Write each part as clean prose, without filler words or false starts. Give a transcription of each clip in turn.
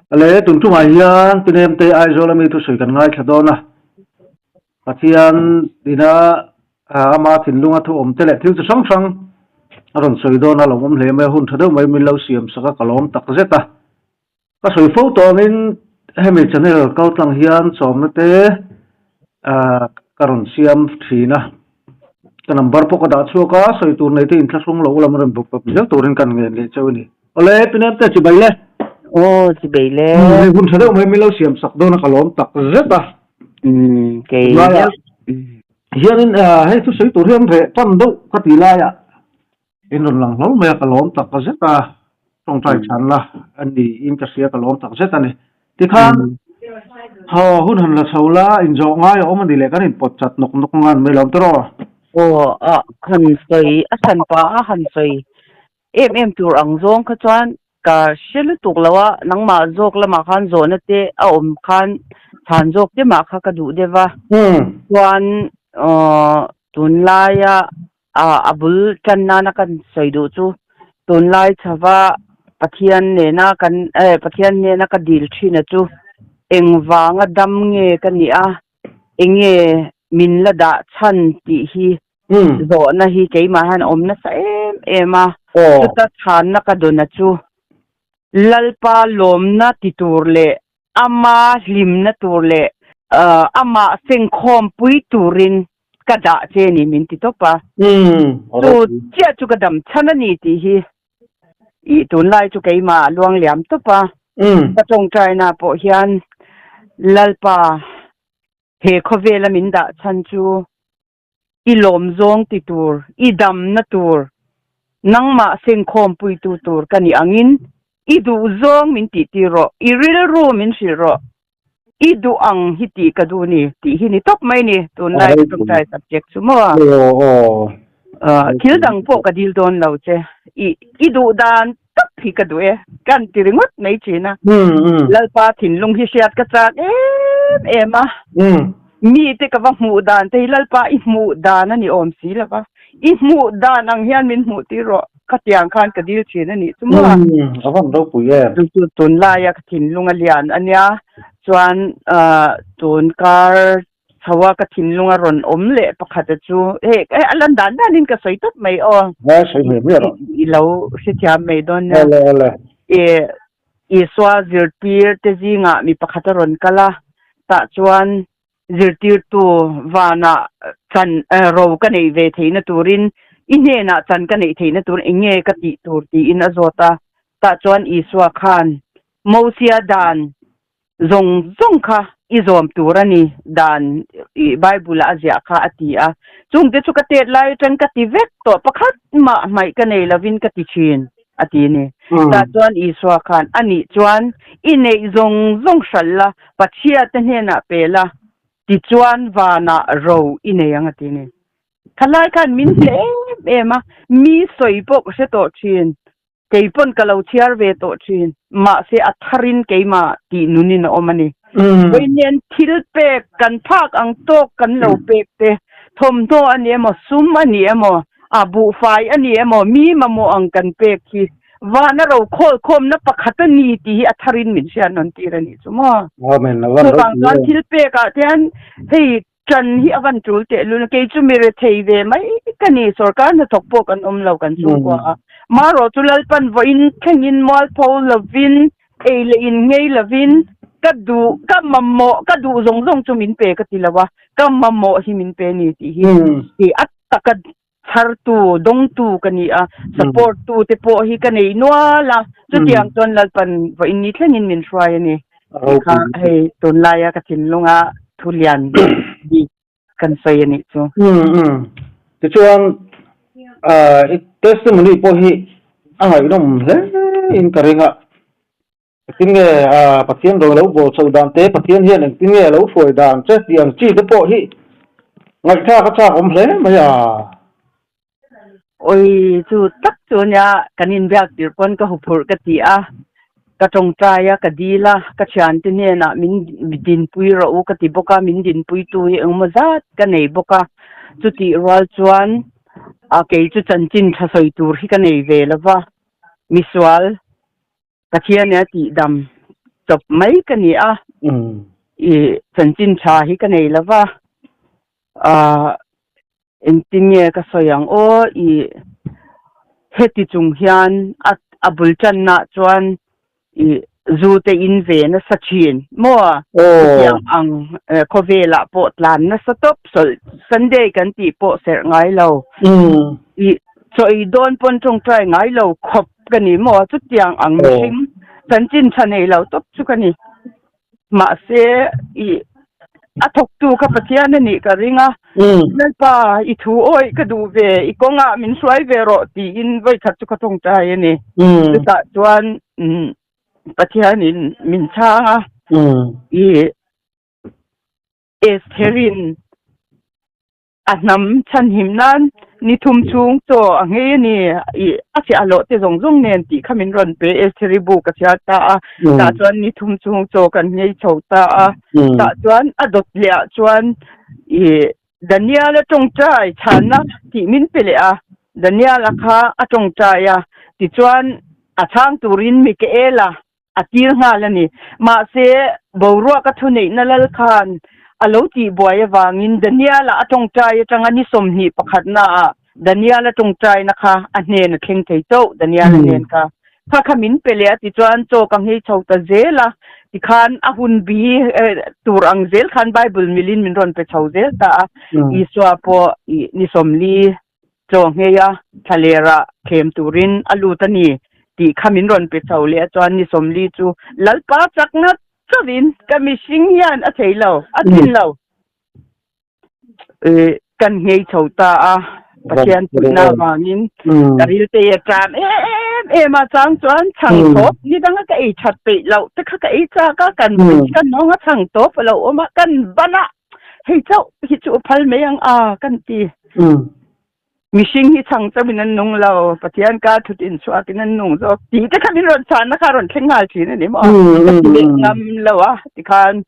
Ale tun tumah hian Tinemte Aizawl ami thusawi kan ngaithla dawn a, Pathian ina ama thinlunga thu awm te leh thil chi hrang hrang a rawn sawi dawn a, lawmawm hle mai a, hun tha deuh mai min lo siam sak a, ka lawm tak zet a. Ka sawi fo tawh angin hemi channel kal tlang hian chawmna te ka rawn siam thin a, ka number pawh ka dah chhuak a, sawi tur nei te inthlahrung lo lam rawn bawp bawp zel turin kan ngen leh cheu a ni. Awle Pinem te chibai le. Aw chibai le. Hei hun tha deuh mai min lo siam sak dawn a ka lawm tak zet a. Umm kei Tunlaiah hianin hei thusawi tur hian reh tan deuh ka ti laiah In rawn lang hlauh mai a, ka lawm tak zet a, tawngtai chhan la a niin ka hria, ka lawm tak zet a ni. Tikhan haw hun han la chho la, inzawh ngai a awm a ni leh kan inpawt chat nawk nawk ngan mai lo tiraw? Aw, a han sawi, a chhan pah a han sawi em em tur ang zawng kha chuan ka hre lutuk lo a, nangmah zawk lamah khan zawhna te a awm khan chhan zawk te mah kha ka duh deuh va. Chuan tunlaia A bul tan nana kan sawi duh chu tunlai chhava Pathian nena kan eh Pathian nena ka dil thin a chu engvanga dam nge ka nih a enge min la dah chhan tih hi zawhna hi keimah hian a awm nasa em em a chuta chhanna ka dawn a chu Lalpa lawmna ti tur leh ama hlimna tur leh amah sengkhawmpui turin ka dah che ni min ti tawp a. Chu chiah chu ka dam chhan a ni tih hi i tunlai chu keimah a luang liam tawp a. Ka tawngtaina pawh hian Lalpa he khawvela min dah chhan chu i lawmzawng ti tur, i damna tur, nangmah sengkhawmpuitu tur ka nih angin i duhzawng min tihtir rawh, i rilru min hrilh rawh. I duh ang hi tih ka duh ni tih hi ni tawp mai ni tunlai ka tawngtai subject chu maw. Thil dang pawh ka dil dawn lo che i i duh dan tawp hi ka duh e kan ti ringawt mai thin a. Lalpa thinlung hi hriat ka chak em em a. Mite ka va hmuh dan te hi Lalpa i hmuh dan a ni awm si lo va. I hmuh dan ang hian min hmuh tir rawh. Khatiang khan ka dil thin a nih chu maw? A van ropui em? Chu chu tunlaia ka thinlung a lian a nia. Chuan tun kar chho a ka thinlung a rawn awm leh pakhat a chu hei a lan dan danin ka sawi tawp mai aw. He sawi hmel hmiah rawh. I lo hrethiam mai dawn nia. Awle awle. I Isua zirtir te zingah mi pakhat a rawn kal a, tah chuan Zirtirtu vanah chan ro ka neih ve theihna turin i hnenah chan ka neih theihna tur eng nge ka tih tur tiin a zawt a. Tah chuan Isua khan, Mosia dan zawng zawng kha i zawm tur a ni, dan i Bible-ah a ziah kha a ti a. Chungte chu ka tet lai atang ka ti vek tawh, pakhat mah hmaih ka nei lovin ka ti thin, a ti a ni. Tah chuan Isua khan, Anih chuan i neih zawng zawng hralh la, Pathiate hnenah pe la, tichuan vanah ro i nei ang a ti a ni. Thalai khan min hle em em a, mi sawi pawh ka hre tawh thin, kei pawn ka lo chhiar ve tawh thin, mahse a tharin keimah tih nunin a awm a ni. Vawiin thil pek kan phak ang tawk kan lo pek te, thawmhnaw a ni emaw, sum a ni emaw, a buhfai a ni emaw, mi mamawh ang kan pek hi Vana ro khawlkhawmna pakhat a ni tih hi a tharin min hriat nawn tir a nih chu maw? Amen, a van Chuvang chuan thil pekah te hian hei ṭan hi a van ṭul tehlul a, kei chu mi rethei ve mai ka ni, sorkar hnathawk pawh kan awm lo kan chhungkua a. Marawh chu Lalpan vawiin thlengin mualpho lovin, ei leh in ngei lovin ka duh, ka mamawh, ka duh zawng zawng chu min pe ka ti lo a, ka mamawh hi min pe a ni tih hi a taka Chhartu, dawngtu ka ni a, support tu te pawh hi ka nei nual a, chutiang chuan Lalpan vawiin ni thlengin min hruai a ni tih kha hei tunlaia ka thinlunga thu lian bik kan sawi a nih chu. Tichuan i testimony pawh hi a ngaihnawm hle in ka ring a. Engtin nge Pathian rawn lo bawl chhoh dan te, Pathian hian engtin nge a lo hruai dan che tih ang chi te pawh hi ngaihthlak a chak awm hle mai a. Oi, chu tak chu nia kan inbiak tir pawn ka huphurh ka ti a. Ka tawngtai a, ka dil a, ka thiante hnenah min dinpui rawh u ka ti bawk a, min dinpuitu hi engemaw zat ka nei bawk a. Chutih rual chuan a kei chu chanchin tha sawi tur hi ka nei ve lo va, misual Pathian nia tihdam chawp mai ka ni a, i chanchin tha hi ka nei lo va, ah Engtin nge ka sawi ang aw i heti chung hian a a bul tanna chuan i zu te in ve nasa thin maw chutiang ang khawvelah pawh tlan nasa tawp sawlh Sunday kan tih pawh serh ngai lo i chaw ei dawn pawn tawngtai ngai lo khawp ka ni maw chutiang ang mihring chanchin tha nei lo tawp chu ka ni. Mahse, i a thawktu kha Pathian a nih ka ring a, Lalpa, i thu awih ka duh ve, i kawngah min hruai ve rawh tiin vawikhat chu ka tawngtai a ni. Chutah chuan Pathianin min chhang a, i Estherin A hnam chhanhim nan ni thum chhung chaw a nghei a ni. I a fiah loh te zawng zawng nen tih kha min rawn pe Estheri bu ka chhiar ta a. Tah chuan ni thum chhung chaw kan nghei chho ta a. Tah chuan a dawt leh ah chuan i Daniel-a tawngtai chhanna tih min pe leh a. Daniel-a kha a tawngtai a. Tichuan a chhang turin Mikaela a tir nghal a ni. Mahse, boruak a thuneihna lal khan a lo tihbuai avangin Daniel-a a tawngtai atanga ni 21 naah Daniel-a tawngtaina kha a hnen a thleng thei chauh, Daniel-a hnen kha. Kha kha min pe leh a tichuan chaw ka nghei chho ta zel a, tikhan a hun bi tur ang zel khan Bible milin min rawn pe chho zel ta a, Isua pawh ni 40 Chaw ngheia thlalera thlem turin a lut a ni tih kha min rawn pe chho leh a chuan ni 40 chu Lalpa chakna chauhin ka mihring hian a thei lo, a tlin lo. Kan nghei chho ta a, Pathian puihna avangin ka rilte a ṭam em em a, chang chuan chhang tawp ni danga ka ei ṭhat peih loh te kha ka ei chak a, kan kan nawng a chhang tawp a lo awm a, kan ban a. Hei chauh hi chu a phal mai ang a kan ti. Mihring hi chhang chauhin an nung lo, Pathian ka thut inchhuakin an nung zawk tih te kha min rawn chhanna kha a rawn thleng nghal thin a ni maw? Ka ti leh ngam lo a tikhan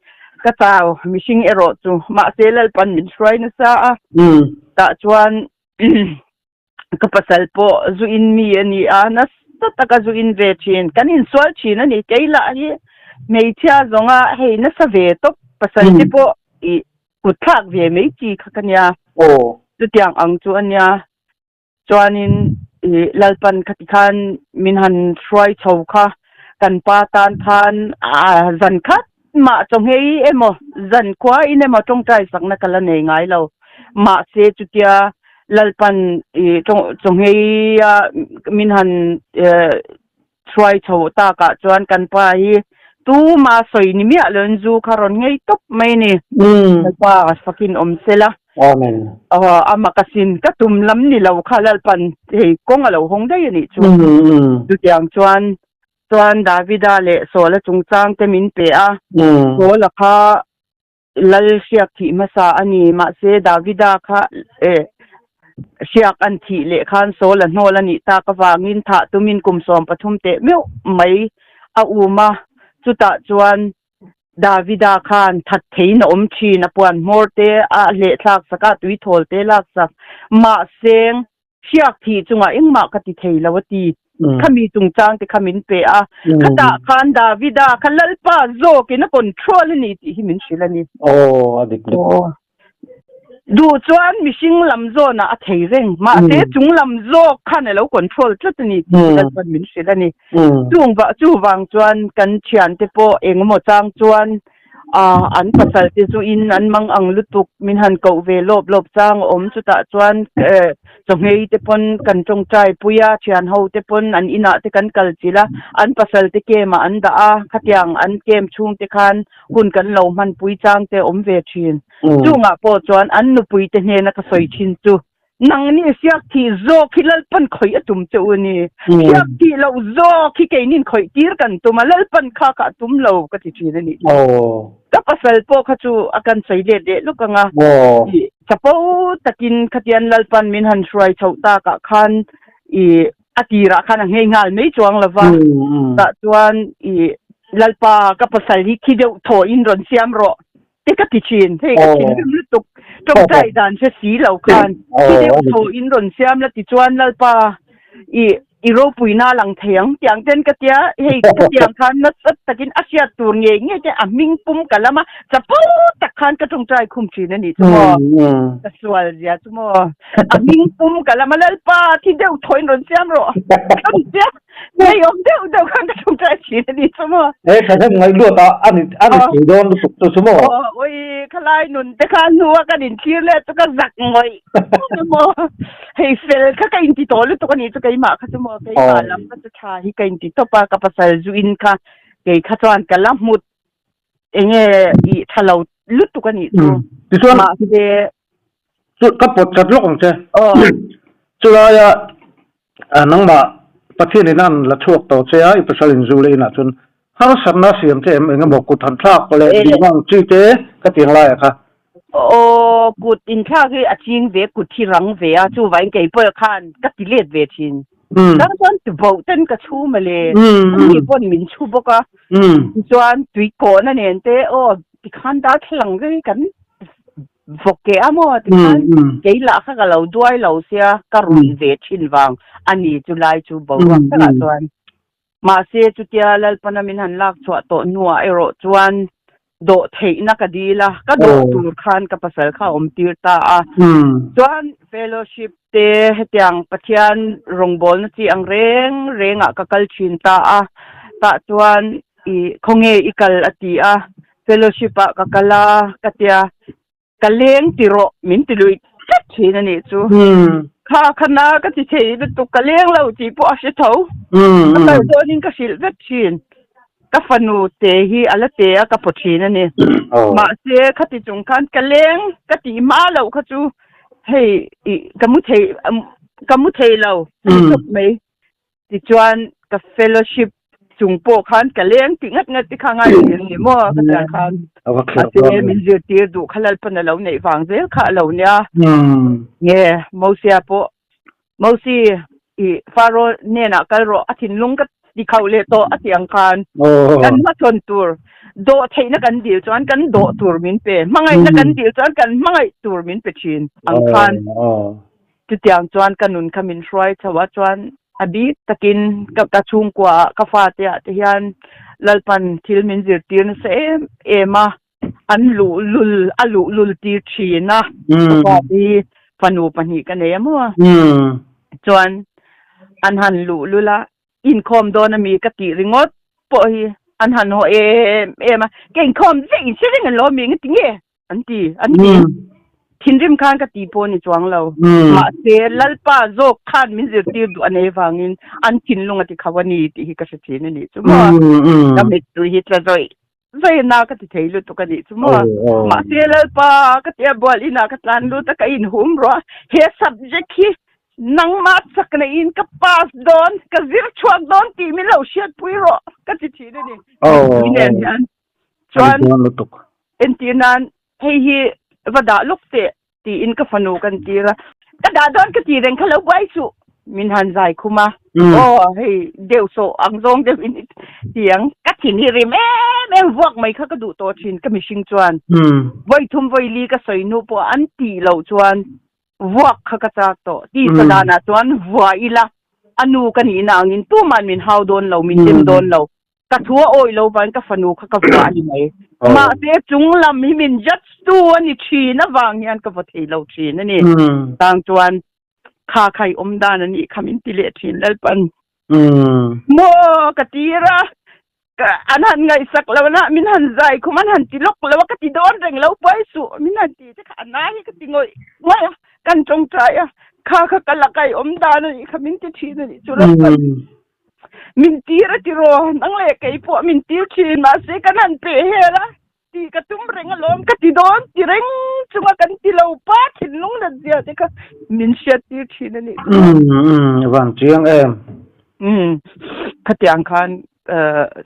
ka chau mihring erawh chu mahse Lalpan min hruai nasa a tah chuan Ka pasal pawh zu in mi a ni a, nasa taka zu in ve thin. Kan insual thin a ni. Kei lah hi hmeichhia zawnga hei nasa ve tawp pasal te pawh i kut thlak ve mai chi kha ka nia. Chutiang ang chu a nia. Chuanin i Lalpan khati khan min han hruai chho kha kan pa tan khan a zan khat mah chawnghei emaw zan khua in emaw tawngtai sakna ka la nei ngai lo. Mahse chutia Lalpan i chawnghei a min han hruai chho takah chuan kan pa hi tuma sawi ni miah lo in zu kha rawn nghei tawp mai ni. Lalpa fakin awm sela. Amen. A mak asin ka tum lam ni lo kha Lalpan hei kawng a lo hawng daih a nih chu. Chutiang chuan chuan Davida leh Saula chungchang te min pe a. Saula kha Lal hriak thih hmasa a ni. Mahse, Davida kha eh hriak an thih leh khan Saul a hnawl a nih tak avangin thah tumin kum 13 teh meuh mai a um a. Chutah chuan Davida khan that theiin a awm thin, a puan hmawr te a hleh thlak sak a, tuithawl te lak sak. Mahse, Hriak thih chungah engmah ka ti thei lo a ti. Khami chungchang te kha min pe a. Khatah khan Davida kha Lalpa zawkin a control a ni tih hi min hrilh a ni. Aw, a dik dik. Aw. Duh chuan mihring lam zawnah a thei reng. Mahse chung lam zawk khan a lo control tlat a ni tih hi Lalpan min hrilh a ni. Chung chuvang chuan kan thiante pawh engemaw chang chuan A, an pasal te chu in an mang ang lutuk, min han koh ve lawp lawp chang a awm, chutah chuan eh chawhmei te pawn kan tawngtai pui a, thian ho te pawn an inah te kan kal chilh a, an pasal te kem ah an dah a, khatiang an kem chhung te khan hun kan lo hman pui chang te a awm ve thin. Chungah pawh chuan an nupui te hnena ka sawi thin chu Nangni siak thih zawk hi Lalpan khawih a tum che u a ni. Siak thih loh zawk hi keinin khawih tir kan tum a, Lalpan kha kha a tum lo ka ti thin a ni. Ka pasal pawh kha chu a kan sawi let leh lawk ang a, chapo takin khatian Lalpan min han hruai chhoh takah khan i. A tirah khan a nghei nghal mai chuang lo va. Tah chuan i Lalpa ka pasal hi thi deuh thaw in rawn siam rawh te ka ti thin. Hei ka thinrim lutuk tawngtai dan hre si lo khan thi deuh thaw in rawn siam la ti chuan Lalpa i i ropuina lang thei ang tiang ten ka tia hei ka tiang khan nasa takin a hriat tur ngei ngei te a hming pum ka lam a chapo tak khan ka tawngtai khum thin a nih chu maw ka sual zia chu maw a hming pum ka lam a Lalpa thi deuh thaw in rawn siam rawh ka ti tia ngei awm deuh deuh khan ka tawngtai thin a nih chu maw He thahnem ngaih luat a a ni a ni thei dawn lutuk chu chu maw Awi khalai nun te khan hnua kan inthlir leh chu ka zak ngawih maw Hei fel kha ka inti tawh lutuk a nih chu keimah kha chu maw keimah lam kha chu tha hi ka inti tawp a ka pasal zu in kha kei kha chuan ka la hmut enge i tha lo lutuk a nih chu Tichuan mahse chu ka pawt chat lawk ang che chulaia nangmah Pathian in an la chhuak tawh che a i pasal in zu leh inah chuan harsatna siam che em engemaw kut han thlak leh ding ang chi te ka ti ang laiah kha. Aw kut inthlak hi a ching ve kut hi rang ve a chuvangin kei pawh khan ka ti let ve thin. Tang chuan tiboh ten ka chhu mawle ani pawn min chhu bawk a tichuan tui kawhna nen te aw tikhan darthlalang te hi kan Vawk ke a maw tikhan kei lah kha ka lo duai lo sia ka ruih ve thin vang a ni chu lai chu boruak takah chuan. Mahse chutia Lalpana min han lak chhuah tawh hnuah erawh chuan dawh theihna ka dil a, ka dawh tur khan ka pasal kha a awm tir ta a. Chuan fellowship te hetiang Pathian rawngbawlna chi ang reng rengah ka kal thin ta a, tah chuan i khawnge i kal a ti a, Fellowship ah ka kal a ka tia ka leng ti rawh min ti lui tlat thin a nih chu. Kha khana ka ti thei lutuk ka leng lo tih pawh a hre tho. Ka kal dawnin ka hrilh vek thin. Ka fanu te hi a la te a ka phaw thin a ni. Mahse khati chung khan ka leng ka tih hma loh kha chu hei ka mu thei ka mu thei lo a ni khawp mai. Tichuan ka fellowship chung pawh khan ka leng tih ngat ngat te kha ngai thin ni maw ka tia khan A va a kherh te min zirtir duh kha Lalpan a lo neih vang zel kha a lo nia. Nge Mosia pawh Mosi i Faro hnenah kal rawh a thinlung ka ti khauh leh tawh a ti ang khan kan hmachhawn tur dawh theihna kan dil chuan kan dawh tur min pe hmangaihna kan dil chuan kan hmangaih tur min pe thin ang khan. Chutiang chuan ka nun kha min hruai chho a, chuan a bik takin ka ka chhungkua ah ka fate ah te hian Lalpan thil min zirtir nasa em em a, an luhlul a luhlul tir thin a, ka fate hi fanu pahnih ka nei a maw? Chuan an han luhlul a, inkhawm dawn ami ka tih ringawt pawh hi an han haw em em a, ka inkhawm daih in hre reng an lo ami engati nge? An ti, an ti. Thinrim khan ka ti pawh ni chuang lo. Mahse, Lalpa zawk khan min zirtir duh a nei vangin an thinlung a ti kho a ni tih hi ka hre thin a nih chu maw. Ka mittui hi tla zawih zawih na ka ti thei lutuk a nih chu maw. Mahse, Lalpa ka tia bual inah ka tlan lut a, ka inhum ruah. He subject hi nangmah chak neihin ka pass dawn, ka zir chhuak dawn tih min lo hriatpui rawh ka ti thin a ni. Mittui nen hian. Chuan entir nan hei hi va dah lawk teh tiin ka fanu kan tir a, ka dah dawn ka ti reng kha lo buai suh min han zai khum a, aw hei deuh sawh ang zawng deuh in ti ang, ka thin hi rim em em vuak mai kha ka duh tawh thin ka mihring chuan vawi thum vawi li ka sawi hnu pawh an tih loh chuan vuak kha ka chak tawh tisa danah chuan vua ila a nu ka nihna angin tuman min hau dawn lo min dem dawn lo. Ka thu a awih lo vangin ka fanu kha ka vua a ni mai. Mahse chung lam hi min judge tu a ni thin avang hian ka vaw thei lo thin a ni. Tang chuan kha kha i awm dan a nih kha min ti leh thin Lalpan. Maw ka tir a, an han ngaihsak lo na min han zai khum an han ti lawk lo a ka ti dawn reng lo buai suh min han ti te kha a na hi ka ti ngawih ngawih a, kan tawngtai a kha kha ka laka i awm dan a nih kha min ti thin a nih chu Lalpan. Min tir a tiraw, nang leh kei pawh min tir thin, mahse kan han peh hel a, tih ka tum reng alawm ka ti dawn ti reng chunga kan ti lo pa thinlung nat zia te kha min hriat tir thin a nih chu. Umm van chiang em. Umm khatiang khan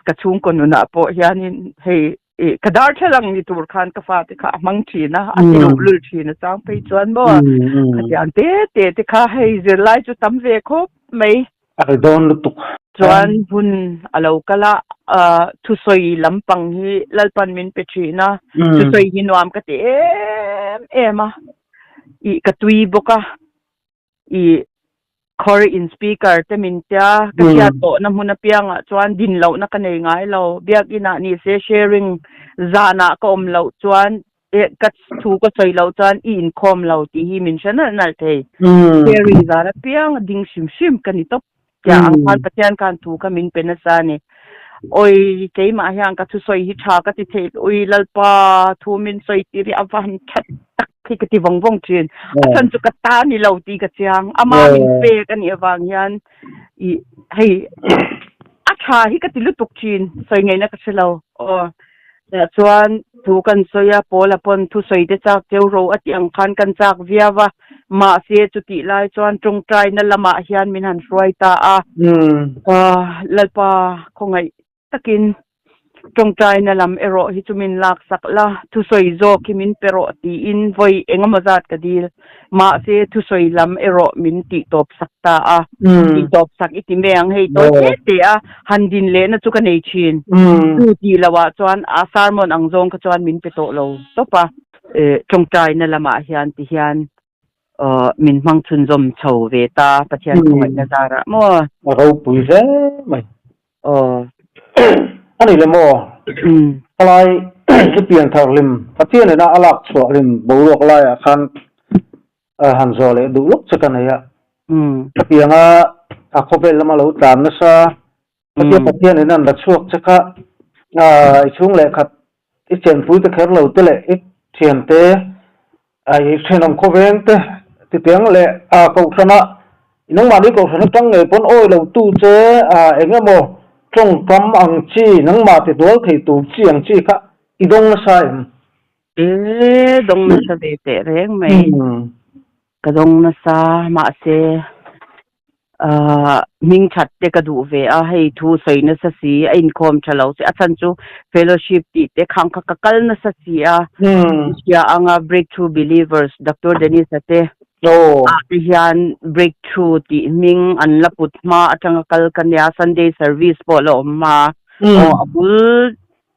ka chhungkaw nunah pawh hianin hei i ka darthlalang ni tur khan ka fate kha a hmang thin a, a ti luhlul thin a chang phei chuan maw khatiang te te te kha hei zirlai chu tam ve khawp mai. A ri dawn lutuk. Chuan hun a lo kal a, thusawi lampang hi Lalpan min pe thin a, thusawi hi nuam ka ti em em a, ih ka tui bawk a, ih khawr in speaker te min tia ka hriat tawhna hmun apiangah chuan din lohna ka nei ngai lo, biakinah ni se sharing zanah ka awm loh chuan ka thu ka sawi loh chuan i inkhawm lo tih hi min hre nalh nalh thei. Sharing zan apiang a ding hrim hrim ka ni tawp. Tia ang khan Pathian khan thu kha min pe nasa a ni. Awi keimah hian ka thusawi hi tha ka ti thei ui Lalpa thu min sawi tir hi a va han that tak hi ka ti vawng vawng thin. A chhan chu ka ta ni lo tih ka chiang. Ama min pek a nih avang hian i hei a tha hi ka ti lutuk thin sawi ngaihna ka hre lo. Aw. Tah chuan thu kan sawi a, Paula pawn thusawi te chak cheu ro a tih ang khan kan chak viau a, mahse chutih lai chuan tawngtaina lamah hian min han hruai ta a, Lalpa khawngaih takin tawngtaina lam erawh hi chu min laksak la, thusawi zawk hi min pe rawh tiin vawi engemaw zat ka dil. Mahse thusawi lam erawh min tih tawp sak ta a, tih tawp sak i ti mai ang hei tawi te te a, han din lehna chu ka nei thin. Chu tih loh ah chuan a sermon ang zawng kha chuan min pe tawh lo tawp a. Tawngtaina lamah hian ti hian min hmang chhunzawm chho ve ta Pathian khawngaihna zarah maw? A ropui hle mai. Aw. A ni le maw? Khalai chu pianthar hlim Pathian ina a lak chhuah hlim boruak laiah khan han zawh leh duh lawk che ka nei a. Ka pianga a khawvel lama lo tlan nasa Pathian Pathian ina an la chhuak che kha i chhung leh khat i chenpui te kher lo te leh i thiante i thenawm khawveng te titiang leh a kohhrana i nangmahni kohhran atang ngei pawn awi lo tu che eng emaw tawngkam ang chi nangmah ti hnual thei tur chi ang chi kha i dawng nasa em? E dawng nasa ve teh reng mai. Ka dawng nasa mahse hming that te ka duh ve a, hei thu sawi nasa si, a inkhawm tha lo si, a chhan chu fellowship tih te khang kha ka kal nasa si a, hria anga Breakthrough Believers Doctor Dennis-a te ah te hian Breakthrough tih hming an la put hma atanga kal ka nia, Sunday service pawh la awm hma, aw a bul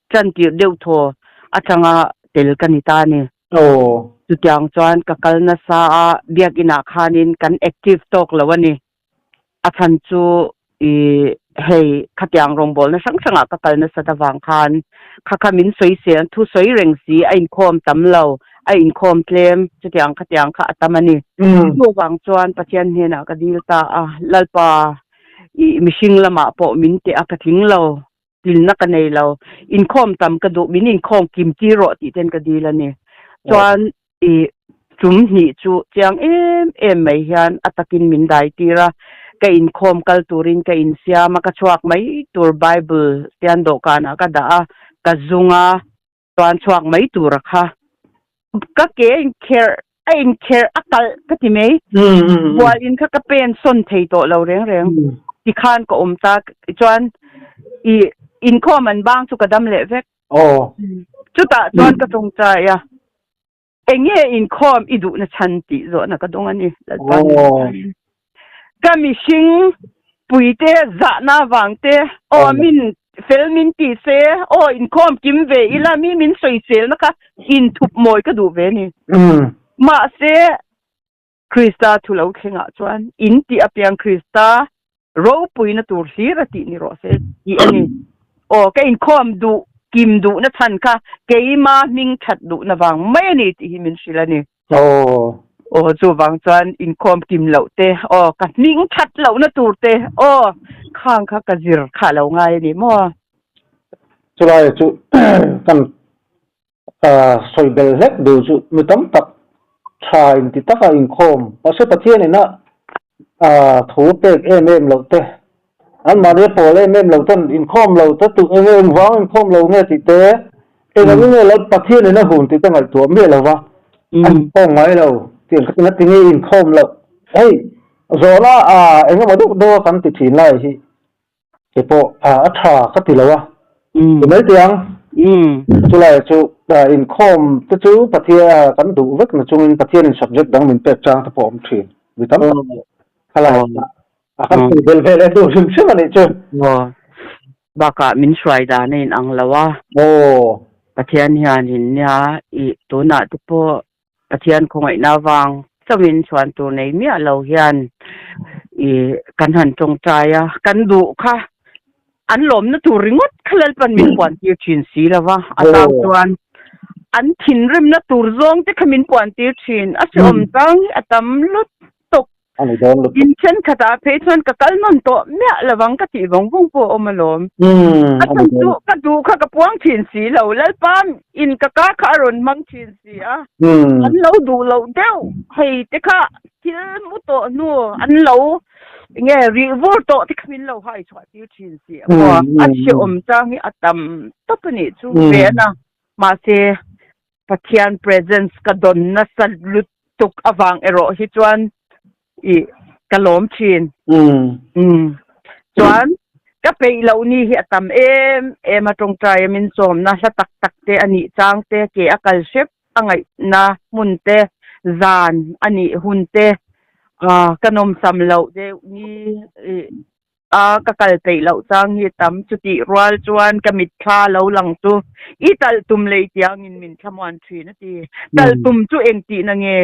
tan tirh deuh thaw atanga tel ka ni ta a ni. Aw. Chutiang chuan ka kal nasa a, biakinah khanin kan active tawk lo a ni. A chhan chu i hei khatiang rawngbawlna hrang hrangah ka kal nasat avang khan kha kha min sawi sel, thu sawi reng si, a inkhawm tam lo, a inkhawm tlem, chutiang khatiang kha a tam a ni. Chuvang chuan Pathian hnenah ka dil ta a, Lalpa i mihring lamah pawh min teh a, ka tling lo, Tilna ka nei lo. Inkhawm tam ka duh, min inkhawm kim tir rawh tih ten ka dil a ni. Chuan i tum hnih chu chiang em em mai hian a takin min dai tir a, ka inkhawm kal turin ka insiam a, ka chhuak mai tur Bible sian dawhkanah ka dah a, ka zung a, chuan chhuak mai tur a kha. Ka ke a inkherh, a inkherh a kalh ka ti mai. Bual in kha ka pen sawn thei tawh lo reng reng. Tikhan ka awm ta chuan i inkhawm an bang chu ka dam leh vek. Chutah chuan ka tawngtai a, enge inkhawm i duhna chhan tih zawhna ka dawng a ni. Lalpa Ka mihring puite zahna avang te, aw min fel min ti se, aw inkhawm kim ve ila mi min sawiselna kha inthup mawi ka duh ve a ni. Mahse, Krista thu lo thlengah chuan in tih apiang Krista ropuina tur hlir a tih ni rawh se tih a ni. Aw ka inkhawm duh kim duhna chhan kha keima hming that duhna vang mai a ni tih hi min hrilh a ni. Aw. Aw chuvang chuan inkhawm kim loh te, aw ka hming that lohna tur te, aw khang kha ka zir kha lo ngai a ni maw? Chulai chu kan sawi bel hlek deuh chu mi tam tak tha inti taka inkhawm mahse Pathian ina thu pek em em loh te Anmahni a pawl em em lo ten inkhawm lo te tu eng eng vang inkhawm lo nge tih te, eng ang nge lo Pathian in a hun tih te ngaihtuah miah lo va, a inkhawm ngai lo tih ang kha tinga tinge inkhawm loh. Hei zawhna eng emaw deuh deuh a kan ti thin lai hi keipawh a tha ka ti lo a, ti mai teh ang. Chulai chu inkhawm te chu Pathian kan duh vek na chungin Pathian in subject dang min pek chang te pawh a awm thin mi tam tak. Khalai. A kan sawi bel ve leh duh hrim hrim a nih chu. Aw. Bakah min hruai dan a inang lo a. Aw. Pathian hianin nia i tunah te pawh Pathian khawngaihna avang chauhin chhuan tur nei miah lo hian i kan han tawngtai a, kan duh kha an lawmna tur ringawt kha Lalpan min puan tir thin si lo va, a tang chuan an thinrimna tur zawng te kha min puan tir thin, a hrehawm chang hi a tam lutuk. A ni dawn lutuk. In thenkhatah phei chuan ka kal nawn tawh miah lovang ka tih vawng vawng pawh a awm alawm. A chhan chu ka duh kha ka puang thin si lo, Lalpa in ka kar kha a rawn hmang thin si a, an lo duh loh deuh hei te kha thil mu tawh hnu an lo enge rih vur tawh te kha min lo hai chhuah tir thin si a maw, a hrehawm chang hi a tam tawp a nih chu ve a na. Mahse Pathian presence ka dawn nasa lutuk avang erawh hi chuan i ka lawm thin. Umm. Chuan ka peih loh ni hi a tam em em a tawngtai a min sawmna hla tak tak te a nih chang te ke a kal hrep a ngaihna hmun te zan a nih hun te ka nawmsam loh deuh ni i A, ka kal peih loh chang hi tam chutih rual chuan ka mitthla lo lang chu i talh tum lei tiangin min thlamuan thin a ti. Talh tum chu eng tihna nge?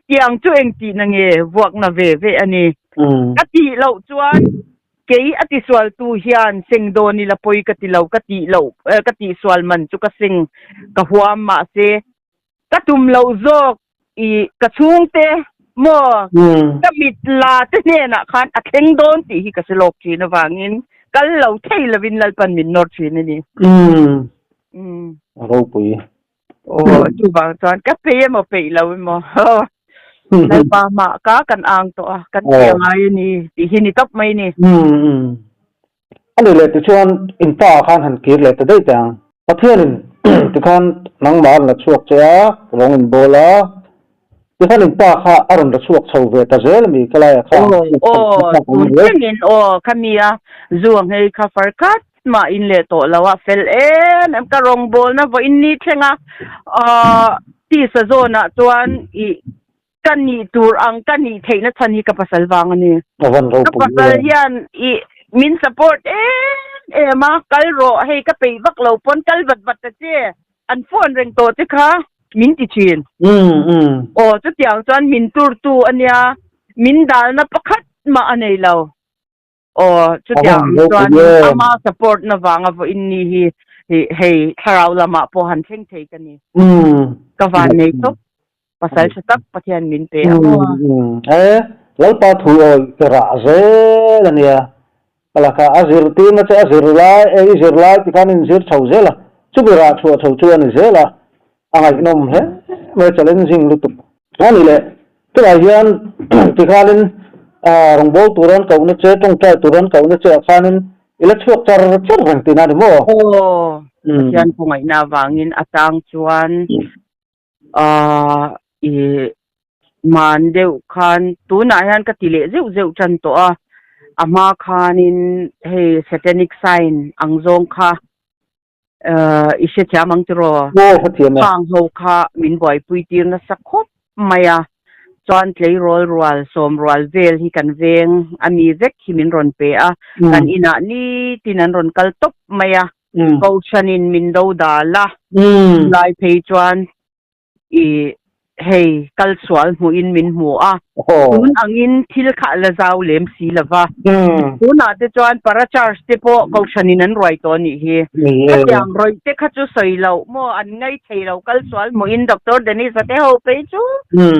Tiang chu eng tihna nge? Vuakna ve ve a ni. Ka tih loh chuan kei a tisualtu hian seng dawn ila pawi ka ti lo, ka tih loh, ka tihsual man chu ka seng ka huam mahse ka tum loh zawk I ka chhungte maw ka mit la te hnenah khan a thleng dawn tih hi ka hre lawk thin avangin kal lo thei lovin Lalpan min nawr thin a ni. Umm a ropui. Aw chuvang chuan ka peih emaw peih lo emaw Lalpa hmah ka kan ang tawh a kan tih a ngai a ni tih hi ni tawp mai a ni. Umm A ni leh tichuan in pa ah khan han kir leh ta daih teh ang. Pathianin tikhan nangmah a rawn la chhuak che a, rawng in bawl a, tikhan in pa kha a rawn la chhuak chho ve ta zel a mi ka laiah kha Aw, aw, tun thlengin aw, khami a zu a nghei kha far khat mah in leh tawh lo a, fel em em ka rawngbawlna vawiin ni thleng a, aw, tisa zawnah chuan ih Ka nih tur ang ka nih theihna chhan hi ka pasal vang a ni. Ka pasal hian i min support em em a, kal rawh hei ka peih vak lo pawn kal vat vat ta che, an phone reng tawh che kha min ti thin. Aw chutiang chuan min turtu a nia, min dalna pakhat mah a nei lo. Aw, chutiang chuan ama support na vanga vawiin ni hi hei thlarau lamah pawh han thleng thei ka ni. Ka van nei tawp, pasal tha tak Pathian min pe a maw. E, Lalpa thu awi ka rah zel a nia. Ka lakah a zirtirna che a zir lai, e i zir lai tikhan in zir chho zel a, chumi rah chhuah chho chu a ni zel a, a ngaihnawm hle mai challenging lutuk. A ni leh, tunah hian tikhanin rawngbâwl tura an kohna che, tawngtai tura an kohna che ah khanin i la chhuak char char reng tihna a ni maw? Aw, Pathian khawngaihna avangin a tang chuan i man deuh khan tunah hian ka ti leh zeuh zeuh tan tawh a, a hma khanin hei satanic sign ang zawng kha I hrethiam ang tiraw? Aw, hrethiam e. Khang ho kha min buaipui tir nasa khawp mai a, chuan tleirawl rual, sawm rual vel hi kan veng a mi vek hi min rawn pe a, kan inah nitin an rawn kal tawp mai a, Kohhranin min do dal a, chulai phei chuan I hei kal sual hmuhin min hmu a, tun angin thil kha a la zau lem si lo va. Tunah te chuan para charge te pawh kohhranin an ruai tawh a nih hi. Khatiang rawih te kha chu sawi loh maw an ngai thei lo kal sual hmuhin Doctor Dennis-a te ho phei chu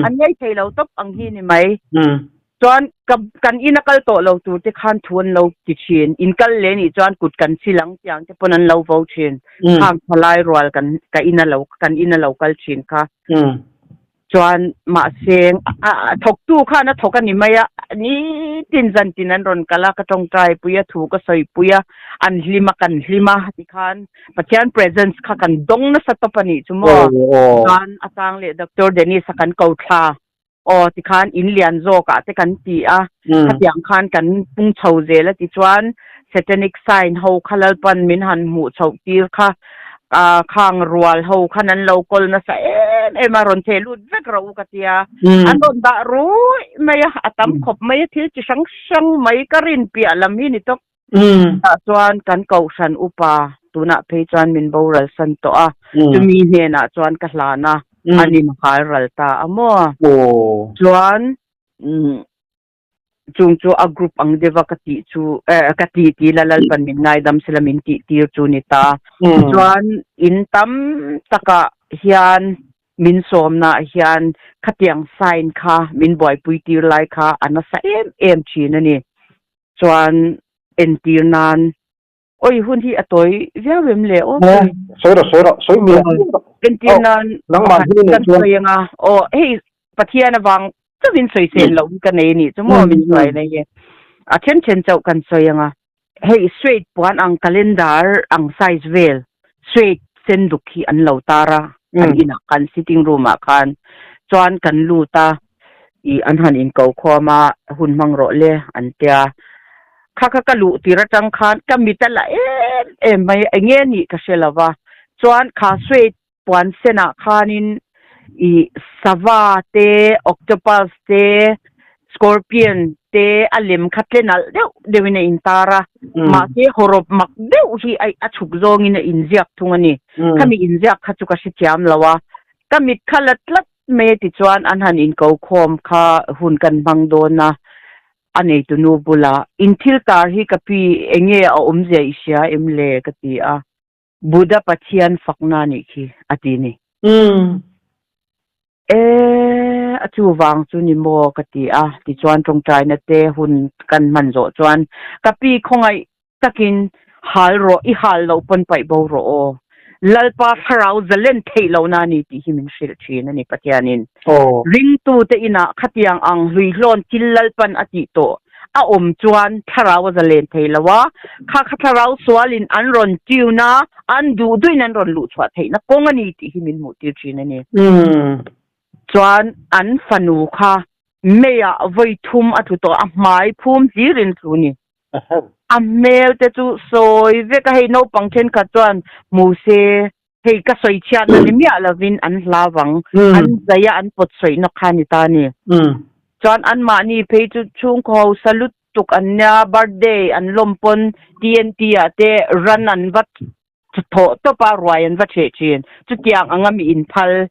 an ngai thei lo tawp ang hi ni mai. Chuan ka kan ina kal tawh lo tur te khan thu an lo ti thin. In kal leh nih chuan kut kan chil ang tiang te pawn an lo vo thin. Khang thalai rual kan ka ina lo kan ina lo kal thin kha. Chuan mahse a thawktu khan a thawk a ni mai a, nitin zantin an rawn kal a, ka tawngtai pui a, thu ka sawi pui a, an hlim a kan hlim a tikhan Pathian presence kha kan dawng nasa tawp a nih chu maw. Chuan a chang leh Doctor Dennis-a kan ko thla. Aw tikhan in lian zawkah te kan ti a, khatiang khan kan pung chho zel a tichuan satanic sign ho kha Lalpan min han hmuh chhoh tir kha khang rual ho khan an lo kawl nasa em em a, rawn theh lut vek rawh u ka tia. An rawn dah ruih mai a, a tam khawp mai a, thil chi hrang hrang mai ka rin piah lam hi ni tawp. Tah chuan kan kohhran upa tunah phei chuan min boral san tawh a, chumi hnenah chuan ka hlan a, an inhal ral ta a maw. Chuan Chung chu a group ang deuha ka tih chu eh ka ti ti la Lalpan min ngaidam sela min tih tir chu ni ta. Chuan in tam takah hian min sawmnaah hian khatiang sign kha min buaipui tir lai kha a nasa em em thin a ni. Chuan entir nan Oi hun hi a tawi viau em le aw pui. Sawi rawh sawi rawh sawi miah miah rawh. Entir nan nangmah hi kan sawi anga aw hei Pathian avang chauhin sawi sel loh hi ka nei a nih chu maw min sawi nei e. A then then chauh kan sawi anga hei suede puan ang calendar ang size vel suede sen duk hi an lo tar a an inah khan sitting room ah khan chuan kan lut a i an han inko khawm a hun hmang rawh le an tia kha kha ka luh tir atang khan ka mit a la em em mai eng nge nih ka hre lo va chuan kha suede puan senah khanin i sava te octopus te scorpion te a lem kha tle nalh deuh deuhin a intar a mahse hawrawp mak deuh hi a chhuk zawngin a inziak thung a ni khami inziak kha chu ka hrethiam lo a ka mit kha la tlat Mai a ti chuan an han inko khawm kha hun kan hmang dawn a, a neitu nu bulah, In thil tar hi ka pi enge a awmzia i hria em le? ka ti a, Buddha Pathian fakna nih khi a ti ni. E, a chuvang chu ni maw? ka ti a, tichuan tawngtaina te hun kan hman zawh chuan ka pi khawngaih takin hal rawh, i hal loh pawn paih bo rawh aw. Lalpa thlarau zalen theih lohna a ni tih hi min hrilh thin a ni Pathianin. Ringtute inah khatiang ang hluihlawn thil Lalpan a tih tawh a awm chuan thlarau a zalen thei lo a, kha kha thlarau sualin an rawn tune a, an duh duhin an rawn luhchhuah theihna kawng a ni tih hi min hmuhtir thin a ni. Chuan an fanu kha meiah vawi thum a tlu tawh a, hmai phum hlirin tlu ni. A hmel te chu sawi vek a, hei naupang thenkhat chuan hmu se, hei ka sawi chhiatna ni miah lovin an hla vang, an zai a an pawt sawi nawk kha a ni ta a ni. Chuan anmahni phei chu chhungkaw hausa lutuk an nia, birthday an lawm pawn TNT ah te ran an va thawh tawp a, ruai an va ṭheh ṭhin. Chutiang anga mi inphal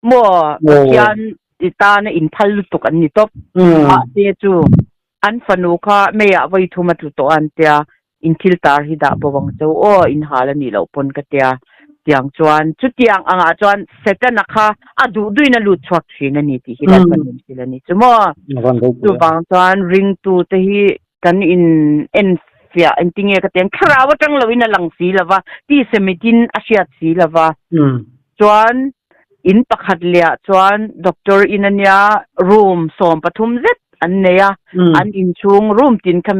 maw Pathian i tana inphal lutuk an ni tawp. Mahse chu an fanu kha meiah vawi thum a tlu tawh a an tia, in thil tar hi dah bo ang cheu aw, in hal a nih loh pawn ka tia. Tiang chuan chutiang angah chuan Setana kha a duh duhin a lut chhuak ṭhin a ni tih hi Lalpa nuamsil a ni chu maw. Chuvang chuan ringtute hi Kan in en fiah engtinge ka ti ang, thlarau atang lo in a lang si lova, tise mitin a hriat si lova. Chuan in pakhat leh ah chuan doctor in ania room 13 zet an nei a, an inchhung room tin kha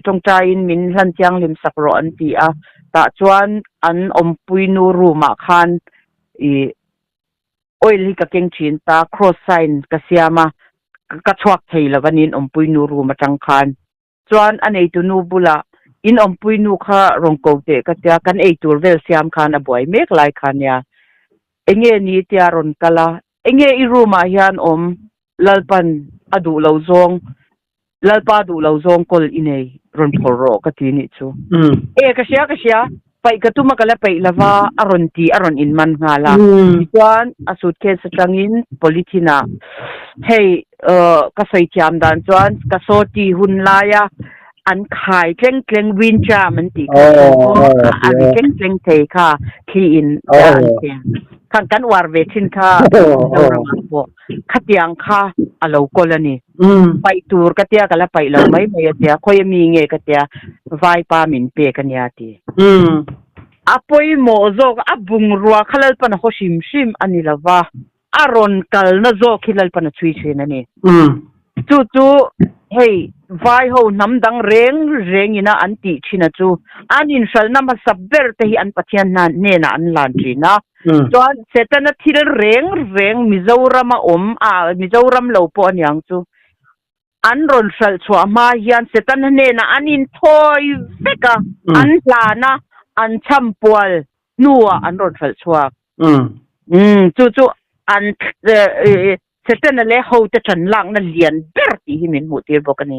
tawngtai in min hlan thianghlim sak rawh an ti a, tah chuan an awmpui nu room ah khan ih Oil hi ka keng thin ta, cross sign ka siam a, ka chhuak thei lo a ni in awmpui nu room atang khan. Chuan a neitu nu bulah in awmpui nu kha rawn ko teh ka tia, kan eitur vel siam khan a buai mek lai kha nia. Enge ni tia rawn kal a, enge i room ah hian awm Lalpan a duh lo zawng, Lalpa duh lo zawng kawl i nei, rawn phawrh rawh ka ti nih chu. E, ka hria, ka hria, paih ka tum a ka la peih lova, a rawn ti, a rawn inman nghal a. Tichuan, a suitcase atangin polythene ah, hei, ka sawi thiam dan chuan ka sawti hun laia an khai tleng tleng wind charm an tih kha a ri tleng tleng thei kha thli in an ti khan kan uar ve thin kha Mizoramah pawh khatiang kha a lo kawl a ni paih tur ka tia ka la paih lo mai mai a tia khawi ami nge ka tia vaipa min pek a nia ti a pawimawh zawk a bungrua kha Lalpan a haw hrim hrim a ni lova A rawn kalna zawk hi Lalpan a chhui thin a ni. Chu chu hei vai ho hnam dang reng reng ina an tih thin a chu an inhralhna hmasa ber te hi an Pathian hna hnenah an hlan thin a. Chuan Setana thil reng reng Mizoram a awm a Mizoram lo pawh aniang chu an rawn hralh chhuah hma hian Setana hnenah an inthawi vek a, an hlan a, an chhampual hnuah an rawn hralh chhuak. Umm chu chu. An Setana leh hote ṭan lakna lian ber tih hi min hmuhtir bawk a ni.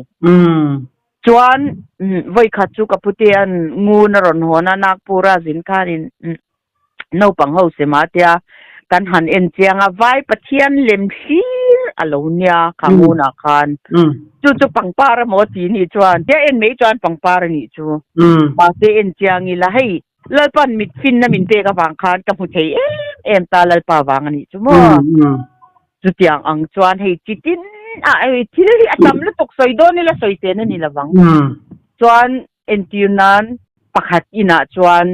Chuan vawikhat chu ka putea'n ngun a rawn hawn a, Nagpur-a zin khanin naupang ho sema tia kan han en chiang a, Vai Pathian lem hlir a lo nia kha ngunah khan. Chu chu pangpar emaw ti nih chuan tia en mai chuan pangpar a nih chu. Mahse en chiang ila hei Lalpa'n mit finna min pek avang khan ka hmu thei em em ta Lalpa vang a nih chu maw. Chutiang ang chuan hei chi tin a hei thil hi a tam lutuk sawi dawn ila sawi sen a ni lovang. Chuan entir nan pakhat inah chuan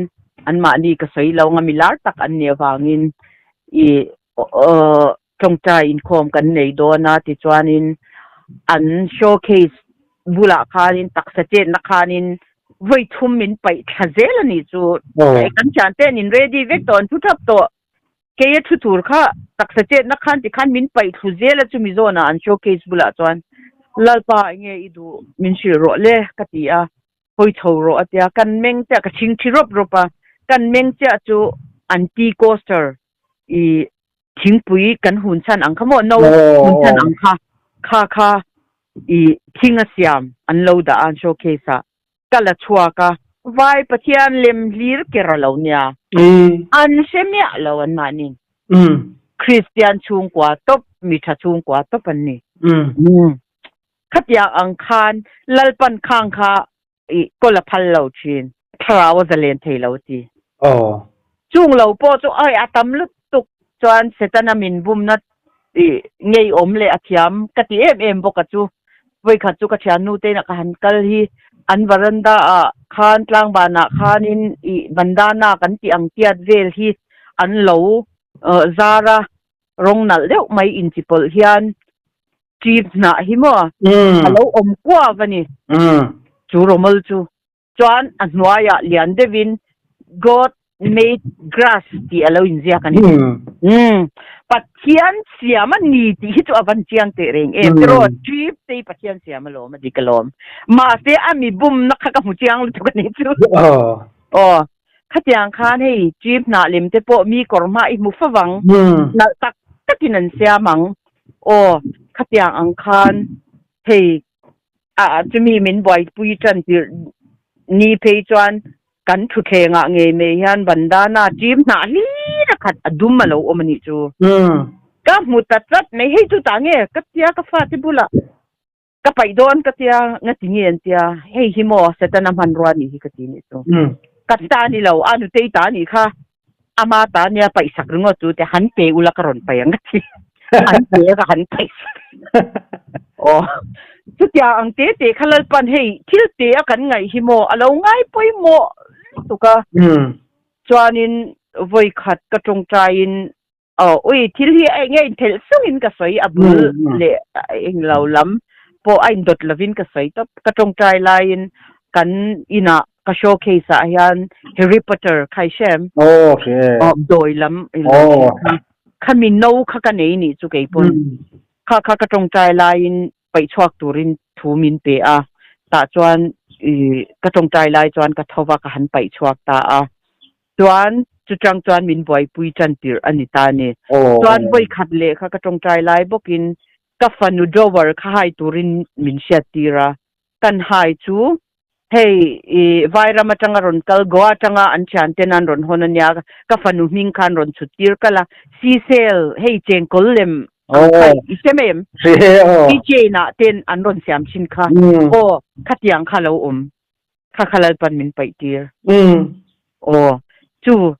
anmahni ka sawi lo anga mi lar tak an nih avangin i tawngtai inkhawm kan nei dawn a tichuanin an showcase bulah khanin taksa chetna khanin vawi thum min paih thla zel a nih chu. Kan thiante an in ready vek tawh an thu thap tawh. Kei a thu tur kha taksa chetna khan tikhan min paih thlu zel a chumi zawnah an showcase bulah chuan Lalpa enge i duh min hrilh rawh le ka ti a, hawi chho rawh a tia kan meng chiah ka chhing thi rawp rawp a, kan meng chiah chu an tea coaster i thingpui kan hun chhan ang kha maw no hun chhan ang kha kha kha i thing a siam an lo dah a an showcase ah ka la chhuak a, Vai Pathian lem hlir ker a lo nia. An hre miah lo an mahni. Kristian chhungkua tawp, mi tha chhungkua tawp an ni. Khatiang ang khan Lalpan khang kha i kawl a phal lo thin. Thlarau a zalen thei lo ti. Chung lo pawh chu ai a tam lutuk chuan Setana min bumna i ngeiawm leh a thiam ka ti em em bawk a chu. Vawikhat chu ka thiannu te inah ka han kal hi an varanda ah khan tlangban ah khanin i bandana kan tih ang tiat vel hi an lo zar a, rawng nalh deuh mai inchipawlh hian chip hnah hi maw a lo awm kuau a ni. Chu rawmawl chu Chuan a hnuaiah lian deuhin God made grass tih a lo inziak a ni. Umm. Pathian siam a ni tih hi chu a van chiang teh reng em. Tiraw trip te hi Pathian siam alawm a dik alawm. Mahse a mi bumna kha ka hmu chiang lutuk a nih chu. Aw. Khatiang khan hei trip hnah lem te pawh mi kawr hma i hmu favang. Nalh tak takin an siam ang. Aw. Khatiang ang khan hei A chumi min buaipui tan tirh ni phei chuan kan thutthleng ah ngei mai hian bandana ṭim hnah hlir a khat a dum a lo awm a nih chu. Ka hmu ta tlat mai, hei chu tah nge ka tia ka fate bulah ka paih dawn ka tia nga ti nge an tia hei hi maw Setana hmanrua nih hi ka ti nih chu. Ka ta ni lo, a nutei ta nih kha ama ta nia paih sak ringawt chu te han pe ula ka rawn paih ang ka ti han pe ka han paih sak aw chutia ang te te kha lalpan hei thil te a kan ngaih hi maw a lo ngai pawimawh lutuk a chuanin vawi khat ka tawngtaiin Aw, ui, thil hi a eng nge inthelh sungin ka sawi, a bul leh englo lam pawh a indawt lovin ka sawi tawp. Ka tawngtai laiin kan inah ka showcase ah hian Harry Potter kha i hre em? Aw, hre e. Aw, dawi lam i lo hre kha. Khami no kha ka nei nih chu keipawn. Kha kha ka tawngtai laiin paih chhuak turin thu min pe a, tah chuan i ka tawngtai lai chuan ka tho va ka han paih chhuak ta a. Chuan chutang chuan min buaipui tan tirh a ni ta a ni. Chuan vawi khat leh kha ka tawngtai lai bawkin ka fanu drawer kha hai turin min hriat tir a. Kan hai chu hei i Vairam atanga rawn kal Goa atanga an thian ten an rawn hawn a nia, ka fanu hming khan rawn chhut tir kal a. Seashell hei chengkawl lem ang kha i hre mai em? Keychain ah ten an rawn siam thin kha. Aw khatiang kha lo awm. Kha kha Lalpan min paih tir. Aw, chu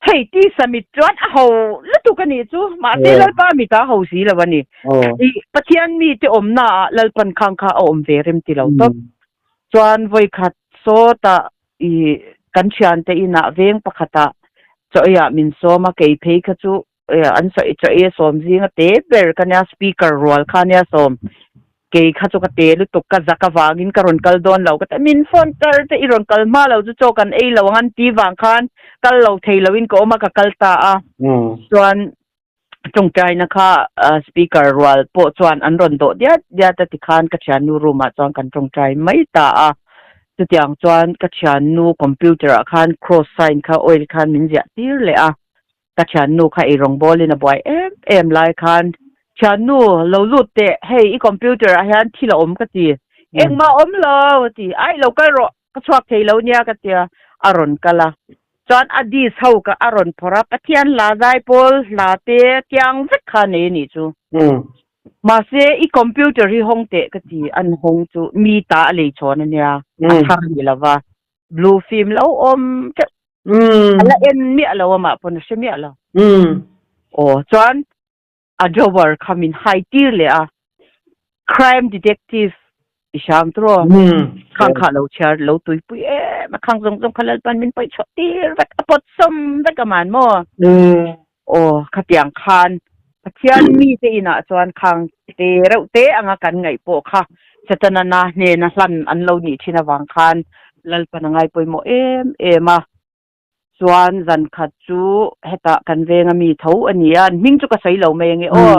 hei tisa mit chuan a ho lutuk a nih chu, mahse Lalpa mit a ho si lo a ni. I Pathian mite awmna ah Lalpan khang kha a awm ve rem ti lo tawp. Chuan vawikhat sawtah i kan thiante inah veng pakhatah chaw eiah min sawm a, kei phei kha chu an sawi chaw ei a sawm zing a te ber ka nia speaker rual kha nia sawm kei kha chu ka te lutuk ka zak avangin ka rawn kal dawn lo ka ti min phone kar te i rawn kal hma lo chu chaw kan ei lo ang an ti vang khan kal lo thei lo in ka awm a ka kal ta a chuan tawngtaina kha speaker rual pawh chuan an rawn dawh diat diat a tikhan ka thiannu room ah chuan kan tawngtai mai ta a chutiang chuan ka thiannu computer ah khan cross sign kha oil khan min ziah tir leh a. Ka thiannu kha eirawngbawlin a buai em em lai khan, Thiannu, lo lut teh, hei i computer ah hian thil a awm ka ti. Engmah a awm lo a ti. Aih lo kal rawh, ka chhuak thei lo nia ka tia, a rawn kal a. Chuan a disk ho ka a rawn phawrh a, Pathian hla zaipawl hla te tiang vek kha a nei a nih chu. Mahse i computer hi hawng teh ka ti, an hawng chu mi ta a lei chhawn a nia, a thar a ni lo va, blue film lo awm teuh. A la en miah lo amah pawn a hre miah lo. Aw chuan a drawer kha min hai tir leh a, crime detective i hram turaw khang kha lo chhiar lo tuipui em a khang zawng zawng kha Lalpan min paih chhuah tir vek a pawt sawm vek aman maw. Aw khatiang khan Pathian mite inah chuan khang te reuh te anga kan ngaih pawh kha Setana na hnena hlan an lo nih thin avang khan Lalpan a ngaipawimawh em em a. Chuan zan khat chu hetah kan venga mi tho a ni a, an hming chu ka sawi lo mai ange aw.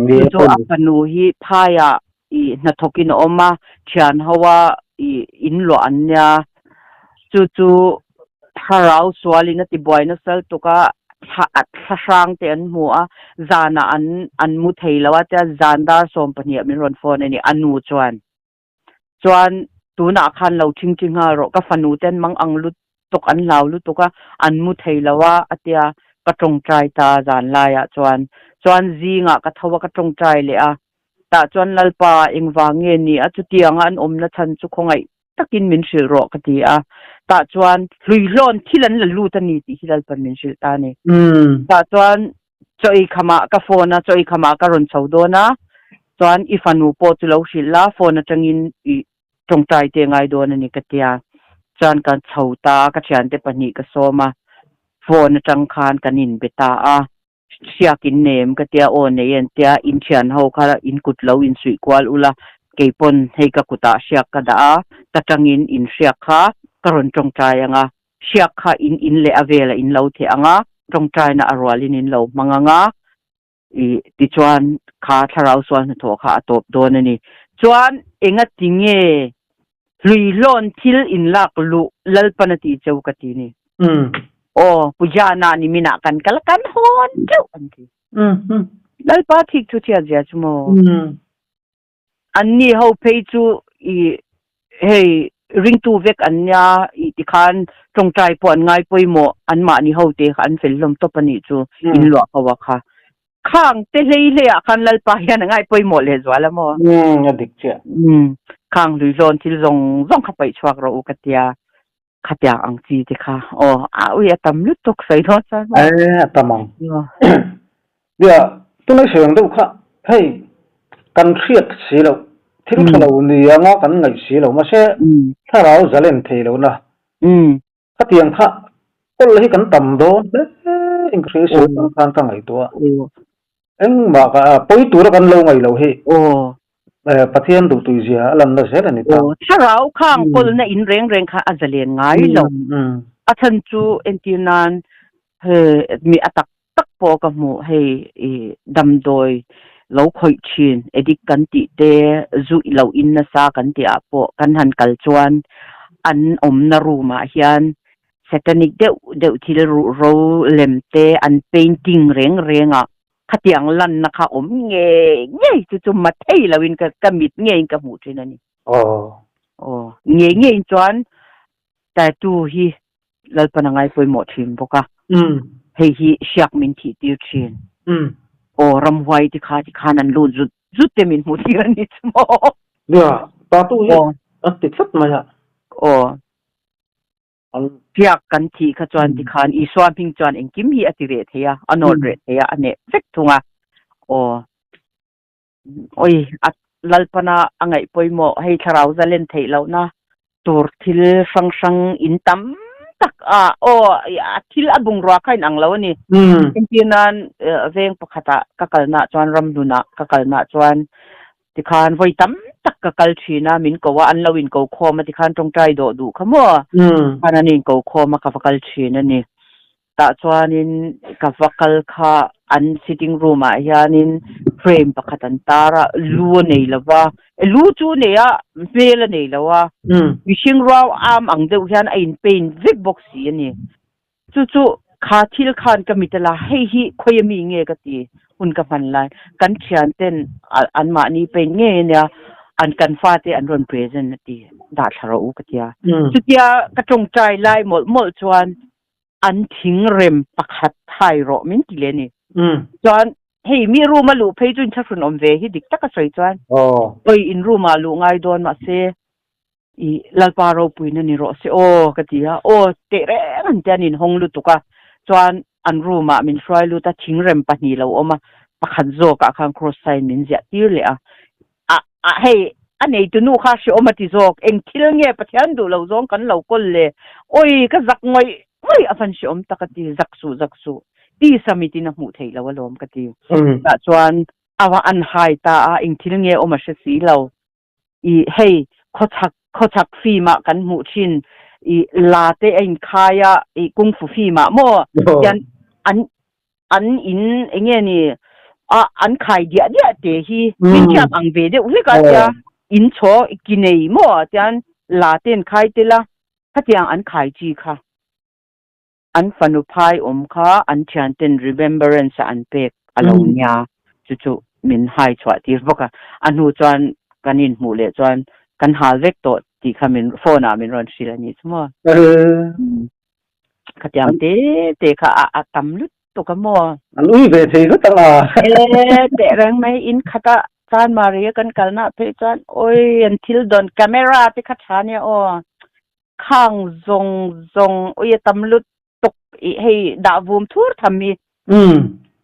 Chu chu a fanu hi phaiah i hnathawkin a awm a, thian hoa i inluah an nia. Chu chu thlarau sualin a tibuai nasal tuk a, thla hrang te an hmu a, zanah an an mu thei lo a, tia zan dar 12 ah min rawn phone a ni, a nu chuan. Chuan tunah khan lo thingthi nghal rawh, ka fanu te an mang ang lutuk, an hlau lutuk a, an mu thei lo a, a tia ka tawngtai ta zan laiah chuan. Chuan zingah ka tho a, ka tawngtai leh a, tah chuan Lalpa engvang nge ni a, chutianga an awmna chhan chu khawngaih takin min hrilh rawh ka ti a, tah chuan hluihlawn thil an la lut a ni tih hi Lalpan min hrilh ta a ni. Tah chuan chaw ei khamah ka phone a, chaw ei khamah ka rawn chho dawn a, chuan i fanu pawh chu lo hrilh la, phone atangin i tawngtai te ngai dawn a ni ka tia. Chuan ka chho ta a, ka thiante pahnih ka sawm a, phone atang khan kan inbe ta a. Hriak in nem ka tia aw nei an tia in thian ho kha in kut lo in suih kual ula keipawn hei ka kutah hriak ka dah a ta tangin in hriak kha ka rawn tawngtai anga hriak kha in in leh a velah in lo theh anga tawngtaina a rualin in lo hmang anga i tichuan kha thlarau sual hnathawh kha a tawp dawn a ni chuan enga tinge Hluihlawn thil in lak luh Lalpan a ti cheu ka ti ni. Aw, Pujana ni minah kan kal a, kan hawn teuh an ti. Lalpa thik thu chhiat zia chu maw? Anni ho phei chu i hei ringtu vek an nia i tikhan tawngtai pawh an ngai pawimawh anmahni ho te kha an fel hlawm tawp a nih chu inluah ko a kha. Khang te hlei hlei ah khan Lalpa hian a ngai pawimawh leh zual a maw? Umm, a dik chiah. Umm, khang hlui zawn thil zawng zawng kha paih chhuak rawh u ka tia, khatiang ang chi te kha. Aw, a ui a tam lutuk sawi dawn chuan maw? Eh, a tam ang. Nia, tunlai sawi ang deuh kha, hei, kan hriat si loh, thil tha lo ni anga kan ngaih si lo, mahse, thlarau zalen thei lohna, Khatiang kha kawl hi kan tam dawn hle in ka hria i sawi ang khan ka ngaihtuah a. Engmah ka pawi tura kan lo ngaih loh hi Pathian duhtui zia a lanna zel a ni ta. Thlarau khang kawlna in reng reng kha a zalen ngai lo. A chhan chu entir nan he mi a tak tak pawh ka hmuh hei i damdawi lo khawih thin addict kan tih te zu lo in nasa kan tih ah pawh kan han kal chuan an awmna room ah hian satanic deuh deuh thil ruhro lem te an painting reng reng ah khatiang lanna kha awm ngei ngei chu chu mathei lo in ka ka mit ngeiin ka hmuh thin a ni. Aw ngei ngeiin chuan tattoo hi Lalpan a ngai pawimawh thin bawk a, hei hi hriak min thih tir thin. Aw ramhuai ti kha ti khan an lut zut zut te min hmuh tir a ni chu maw. Nia, tattoo hi a ti tlat mai a. Aw. Hriak kan thih kha chuan ti khan Isua hming chuan engkim hi a ti reh thei a, a nawt reh thei a, a neh vek thung a. Aw. Oi, a Lalpana a ngaih pawimawh hei thlarau zalen theih lohna tur thil hrang hrang in tam tak a, aw a thil a bungrua kha inang lo a ni. Entir nan veng pakhatah ka kalnaah chuan ramhlunah ka kalnaah chuan tikhan vawi tam tak ka kal thin a, min ko a, an lo inko khawm a tikhan tawngtai dawh duh kha maw? Khan an inko khawm a ka va kal thin a ni. Tah chuanin ka va kal kha an sitting room ah hianin frame pakhat an tar a, lu a nei lo va, lu chu a nei a, hmel a nei lo a, mihring ruau am ang deuh hian a in paint vek bawk si a ni. Chu chu. Kha thil khan ka mit a la, hei hi khawi ami nge ka ti hun ka hman lai. Kan thian ten an mahni paint ngei ania an kan fate an rawn present a ti, dah thla rawh u ka tia. Chutia ka tawngtai lai mawlh mawlh chuan an thingrem pakhat thai rawh min ti leh a ni. Chuan hei mi room a luh phei chu inthlahrun awm ve hi dik taka sawi chuan oi in room ah luh ngai dawn mahse I Lalpa ropuina ni rawh se aw ka ti a, aw teh reng an tia an inhawng lutuk a, chuan an room ah min hruai lut a, thingrem pahnih lo awm a, pakhat zawk ah khan cross sign min ziah tir leh a, a a hei a neitu nu kha hreawm a ti zawk, eng thil nge Pathian duh lo zawng kan lo kawl le, awi ka zak ngawih ngawih a van hreawm tak a ti, zak suh zak suh, tisa mitin a hmuh theih lo alawm ka ti, tah chuan a va an hai ta a, eng thil nge awm a hre si lo. I hei khawchhak khawchhak film ah kan hmuh thin i la te a inkhai a i kungfu film ah maw hian an an in enge ni a an khai diah diah te hi min thiam ang ve deuh hlek a tia in chhaw ki nei maw tian la te an khai tel a khatiang an khai chi kha. An fanu phai awm kha an thianten remembrance a an pek a lo nia, chu chu min hai chhuah tir bawk a. A hnu chuan kan inhmuh leh chuan kan hal vek tawh tih kha min phone ah min rawn hrilh a nih chu maw. Khatiang te te kha a tam lutuk a maw. An ui ve thei vek ang a. E teh reng mai in khat a Chanmari a kan kalna phei chuan oi an thil dawn camera te kha tha nia aw. Khang zawng zawng ui a tam lutuk i hei dah vum thur tham hi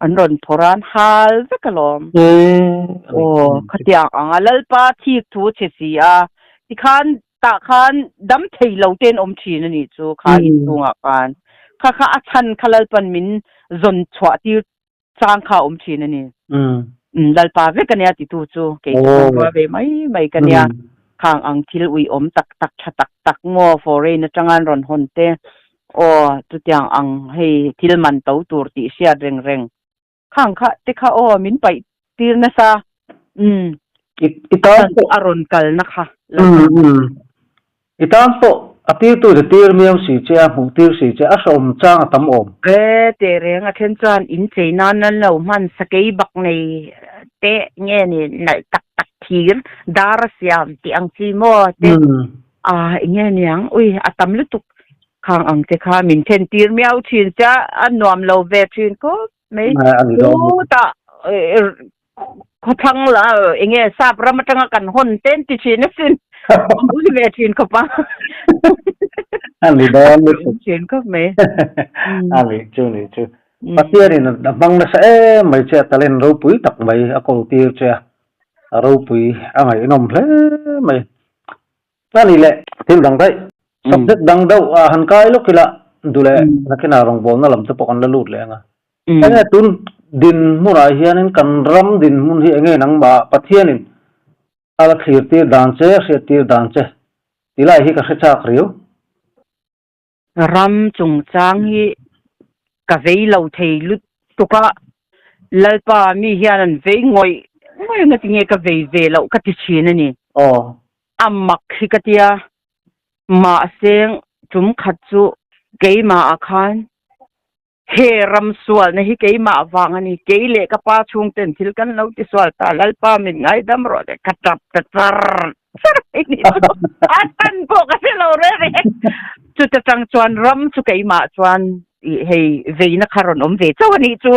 an rawn phawrh a, an hal vek alawm. Aw, khatiang ang a Lalpa thik thu che si a, tikhan tah khan dam thei lo te an awm thin a nih chu kha inchungah khan. Kha kha a chhan kha Lalpan min zawn chhuah tir chang kha a awm thin a ni. Lalpa vek a nia titu chu kei chu kan rual ve mai mai ka nia. Khang ang thil uiawm tak tak tha tak tak maw foreign atanga an rawn hawn te aw chutiang ang hei thil man to tur tih hriat reng reng khang kha te kha aw min paih tir nasa umm a rawn kalna kha. I tan pawh a tirtu te tir miau si che a, hmuh tir si che a, hrehawm chang a tam awm. E, teh reng a then chuan in chei nan an lo hman sakei bak nei te nge ni nalh tak tak thir dar a siam tih ang chi maw te a enge niang ui a tam lutuk khang ang te kha min then tir miau thin che a nuam lo ve thin khawp mai chutah Khawthlang la enge sap ram atanga kan hawn te an ti thin asin. An ui ve thin khawp a. A ni dawn lutuk. Thin khawp mai. A ni chu ni chu. Pathian in a hmang nasa em mai che a talent ropui tak mai a kawl tir che a. A ropui a ngaihnawm hle mai. A ni le thil dang daih. Subject dang deuh a han kai lawk ila duh leh nakinah rawngbawlna lam te pawh kan la lut leh ang a. Enge tun dinhmunah hianin kan ram dinhmun hi enge nangmah Pathianin a la thlirtir dan che, a hriattir dan che ti lai hi ka hre chak riau. Ram chungchang hi ka vei lo thei lutuk a, Lalpa mi hian an vei ngawih ngawih ang ati nge ka vei ve loh ka ti thin a ni. Aw. A mak hi ka tia, mahse tum khat chu keimah ah khan He ram sualna hi keimah vang a ni, kei leh ka pa chhungten thil kan lo ti sual ta, Lalpa min ngaidam rawh teh ka tap ta char char mai ni chu a chhan pawh ka hre lo reng reng. Chuta tang chuan ram chu keimah chuan i hei veina kha rawn awm ve chauh a nih chu.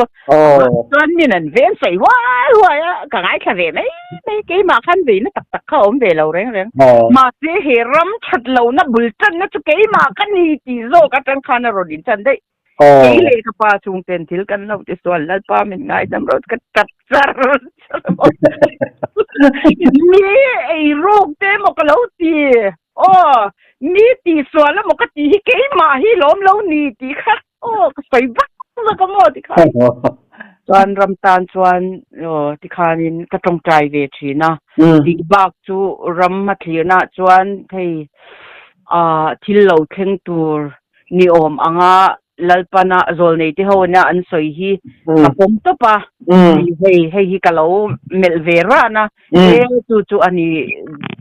Chuan min an ven sawi huai huai a, ka ngaithla ve mai mai, keimah khan veina tak tak kha a awm ve lo reng reng. Mahse he ram that lohna bul tanna chu keimah ka ni tih zawk atang khan a rawn inchan daih. Kei leh ka pa chhungten thil kan lo ti sual Lalpa min ngaidam rawh ka tap char char maw. Mi ei ruk te maw ka lo ti. Aw mi ti sual emaw ka ti hi keimah hi lawm lo ni tih kha aw ka sawi vak vak a maw ti khan. Chuan ram tan chuan aw tikhanin ka tawngtai ve thin a. Tih bak chu ram a thlirnaah chuan hei ah thil lo thleng tur ni awm anga Lalpana zawlnei te ho ina an sawi hi ka pawm tawp a, hei hei hi ka lo melh ve ran a, e chu chu a ni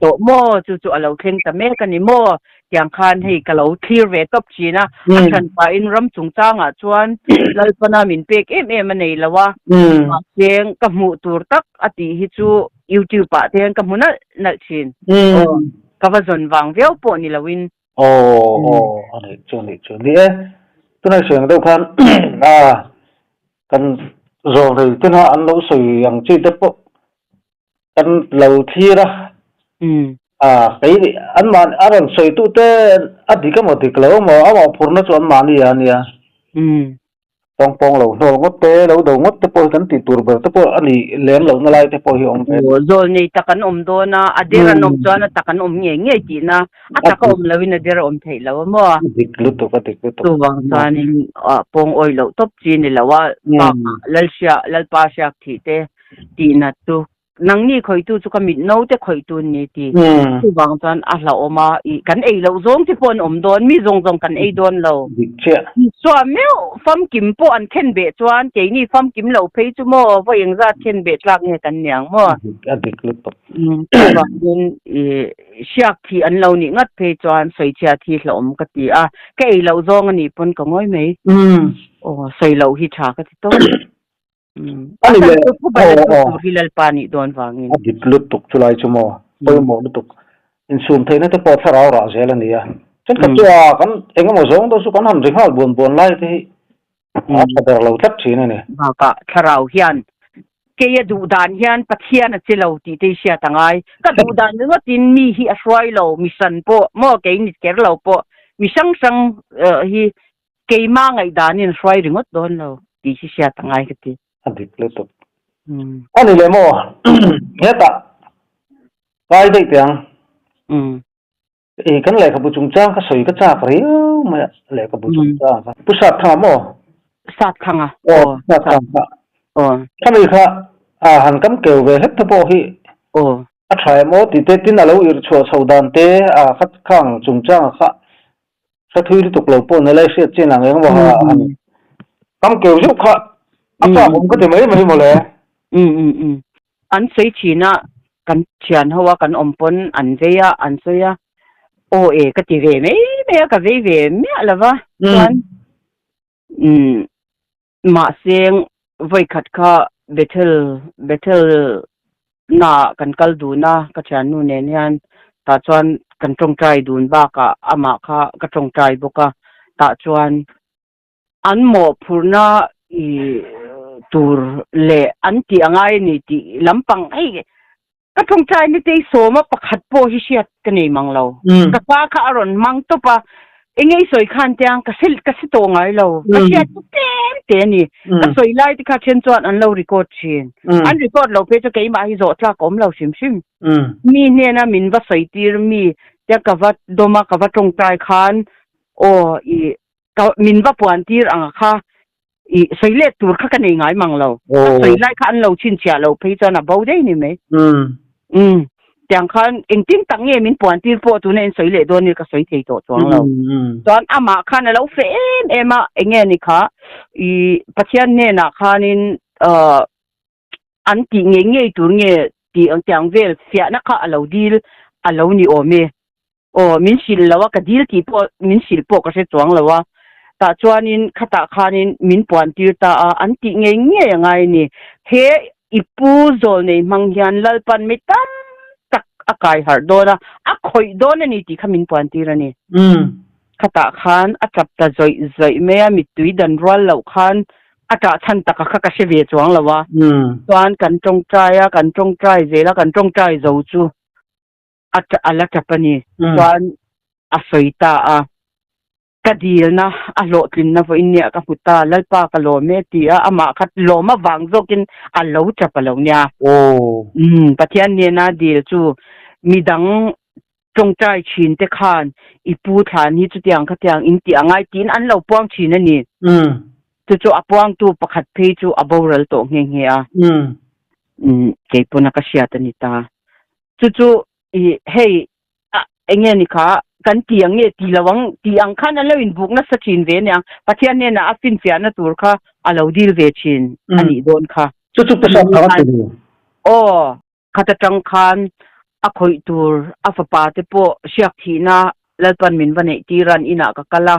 tawh maw, chu chu a lo thleng ta mek a ni maw tiang khan hei ka lo thlir ve tawp thin a, a hran pahin ram chungchangah chuan Lalpana min pek em em a nei lo a, mahse ka hmuh tur tak a tih hi chu YouTube ah te hian ka hmu nalh nalh thin, aw ka va zawn vang viau pawh ni loin. Aw aw a nih chu a nih chu ni e, tunah sawi ang deuh khan a kan zawlrei tena an lo sawi ang chi te pawh kan lo thlir a, a kei an mah a rawn sawi tu te a dik emaw dik lo emaw a mawhphurhna chu an mahni a nia. Pawng pawng lo hnawl ngawt te, lo do ngawt te pawh hi kan tih tur ber te pawh a nih lem lohna lai te pawh hi a awm ve. Aw, zawl nei tak an awm dawn a, a der an awm chuan a tak an awm ngei ngei tihna, a tak a awm loin a der a awm theih lo a maw? A dik lutuk, a dik lutuk. Chuvang chuanin pawng awih loh tawp chi ni lo a, bakah Lalhriak, Lalpa hriak thih te tihnat chu Nangni khawihtu chu ka mit naute khawihtu an ni ti. Chuvang chuan a hlauhawm a, ih kan ei loh zawng te pawh an awm dawn, mi zawng zawng kan ei dawn lo. Dik chiah. Isua meuh famkim pawh an khen beh chuan keini famkim lo phei chu maw vawi engzat khen beh tlak nge kan ni ang maw? Dik, a dik lutuk. Chuvangin ih hriak thih an lo nih ngat phei chuan sawichhia thi hlauhawm ka ti a, ka ei loh zawng a nih pawn ka ngawi mai. Aw sawi loh hi tha ka ti tawp. A ni le, aw aw. Hi Lalpa nih dawn vangin. A dik lutuk chulai chu maw, pawimawh lutuk. Insum theihna te pawh thlarau rah zel a ni a. Thenkhat chu a kan eng emaw zawng dawn chu kan han ri nghal buan buan lai te hi a tha ber lo tlat thin a ni. Bakah thlarau hian kei a duh dan hian Pathian a che lo tih te hi hriat a ngai. Ka duh dan ringawtin mi hi a hruai lo, mi hran pawh maw kei ni kher lo pawh mi hrang hrang hi Keimah ngaihdanin hruai ringawt dawn lo tih hi hriat a ngai ka ti. A dik lutuk. A ni leh maw? Hetah kai daih teh ang. I kan lehkhabu chungchang ka sawi ka chak riau mai a, lehkhabu chungchang kha. Pu Satthanga maw? Satthanga. Aw, Satthanga kha. Aw. Khami kha a han kam keu ve hlek te pawh hi. Aw. A tha em aw tih te tin a lo irh chhuah chho dan te a kha khang chungchanga kha Hre thui lutuk lo pawh nilai hriat chin ang eng maw a ni. Kam keu zeuh kha a chak awm ka ti mai mai mawle. Um um um. An sawi thin a, kan thian ho a kan awm pawn an vei a, an sawi a, aw e ka ti ve mai mai a, ka vei ve miah lo va, chuan um Mahse, vawikhat kha Bethel Bethel naah kan kal dun a, ka thiannu nen hian tah chuan kan tawngtai dun bakah amah kha ka tawngtai bawk a, tah chuan an mawhphurhna ih tur leh an tih a ngai a ni tih lampang hei Ka tawngtai ni tei sawma pakhat pawh hi hriat ka nei mang lo. Ka pa kha a rawn mang tawp a, enge i sawi khan tiang ka hre ka hre tawh ngai lo. Ka hriat chu tlem te a ni. Ka sawi lai te kha then chuan an lo record thin. An record lo phei chu keimah hi zawh tlak a awm lo hrim hrim. Mi hnena min va sawi tir mi tia ka va dawm a ka va tawngtai khan aw i ka min va puan tir ang kha i sawi let tur kha ka nei ngai mang lo. Ka sawi lai kha an lo chhinchhiah lo phei chuan a bo daih ni mai. Umm tiang khan engtin tak nge min puan tir pawh tuna in sawi leh dawn nia ka sawi thei tawh chuang lo. Chuan amah khan a lo fe em em a enge ni kha i Pathian hnenah khanin uh an tih ngei ngei tur nge tih ang tiang vel fiahna kha a lo dil a lo ni awm e. Aw, min hrilh lo a, ka dil tih pawh min hrilh pawh ka hre chuang lo a. Tah chuanin khatah khanin min puan tir ta a, an tih ngei ngei a ngai a ni. He i pu zawl nei hmang hian Lalpan mi tam tak a kai harh dawn a, a khawih dawn a ni tih kha min puan tir a ni. Khatah khan a tap ta zawih zawih mai a, mittui dan rual loh khan a ṭah chhan taka kha ka hre ve chuang lo a. Chuan kan ṭawngṭai a, kan ṭawngṭai zel a, kan ṭawngṭai zo chu a a la ṭap a ni. Chuan a sawi ta a, Ka dilna a hlawhtlinna vawiin nia ka hmu ta, Lalpa ka lawm e ti a, amah kha lawm avang zawkin a lo ṭap a lo nia. Umm, Pathian hnena dil chu midang ṭawngṭai ṭhin te khan i pu thlan hi chutiang khatiang in tih a ngai tiin an lo puang ṭhin a ni. Chu chu a puangtu pakhat phei chu a boral tawh nghe nghe a. Umm, kei pawn a ka hriat a ni ta. Chu chu i hei a enge ni kha. Kan ti ang nge ti lo ang tih ang khan an lo inbuk nasa thin ve aniang. Pathian hnenah a finfiahna tur kha a lo dil ve thin a nih dawn kha. Chu chu pasal thang a ti lo. Aw, khat atang khan a khawih tur a fapa te pawh hriak thihna Lalpan min va neih tir a, an inah ka kal a,